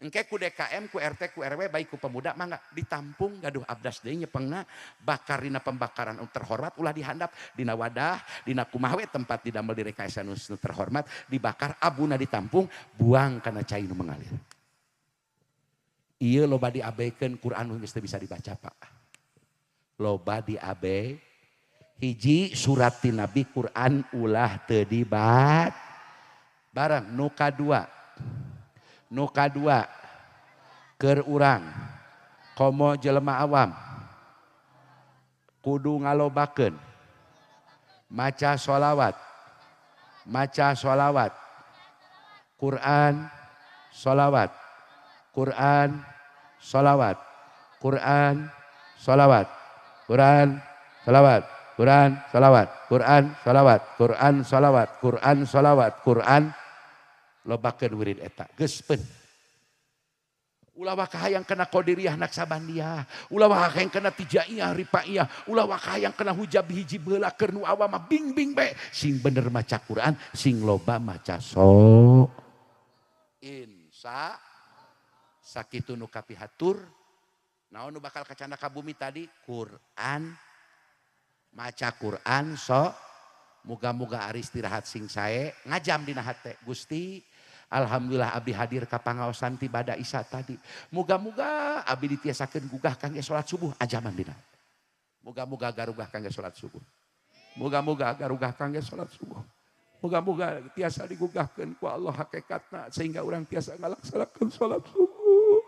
Engke ku DKM, ku RT, ku RW, baik ku pemuda mangga ditampung gaduh abdas deui nyepengna, bakar dina pembakaran nu terhormat ulah dihandap dina wadah, dina kumaha we tempat didamel direkayasa nu terhormat, dibakar abuna ditampung, buang kana cai nu mengalir. Ieu loba diabekeun Quran nu geus teu bisa dibaca, Pak. Loba diabe hiji surat ti Nabi Quran ulah teu dibat. Barang nu kadua. Nu kadua keur urang komo jelema awam kudu ngalobakeun maca sholawat. Maca sholawat. Quran sholawat. Quran sholawat. Quran sholawat. Quran sholawat. Quran sholawat, Quran sholawat, Quran sholawat, Quran sholawat, Quran lobakeun wirid eta geus peun. Ulah waka hayang kena qadiriyah naksabandiyah, ulah waka hayang kena tijaiyah ripaiyah, ulah waka hayang kena hujab hiji beula keur nu awam mah bing-bing bae. Sing bener maca Quran, sing loba maca so. Insya sakitu nu kapihatur, naon nu bakal kacanda ka bumi tadi? Quran. Maca Quran so Muga-muga ari istirahat sing sae ngajam dina hate Gusti. Alhamdulillah abdi hadir ka pangaosan ti bada Isya tadi. Muga-muga abdi ditiasakeun gugah kangge salat subuh ajaman dina. Muga-muga garugah kangge salat subuh. Muga-muga garugah kangge salat subuh. Muga-muga tiasa digugahkeun ku Allah hakikatna sehingga urang tiasa ngalaksanakeun salat subuh.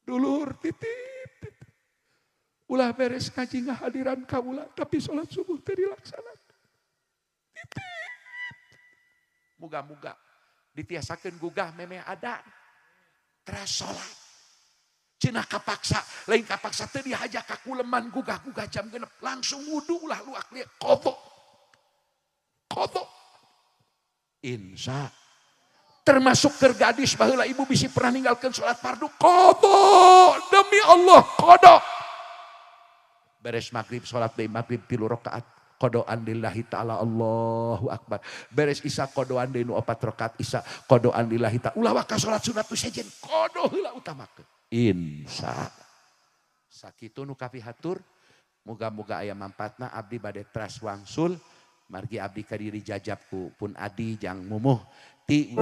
Dulur titip, titip. Ulah beres ngaji ngahadiran kaula tapi salat subuh teu dilaksanakeun. Titip. Muga-muga ditiasakeun gugah memeh adan teras salat. Cenah kapaksa, lain kapaksa teu dihaja ka kuleman gugah-gugah jam 6 langsung wudu ulah luak liak qadha. Qadha. Insya termasuk keur gadis baheula ibu bisi pernah ninggalkeun salat fardu qadha demi Allah qadha. Beres maghrib salat deui maghrib 3 rakaat. Qadoan lillahi ta'ala Allahu akbar. Beres isya qadoan deui nu 4 rakaat isya qadoan lillahi ta'ala. Ulah waka salat sunat nu sejen qado heula utamakeun. Insya. Sakitu nu kapihatur muga-muga aya manfaatna abdi bade teras wangsul margi abdi kadiri jajab ku pun adi jang mumuh ti.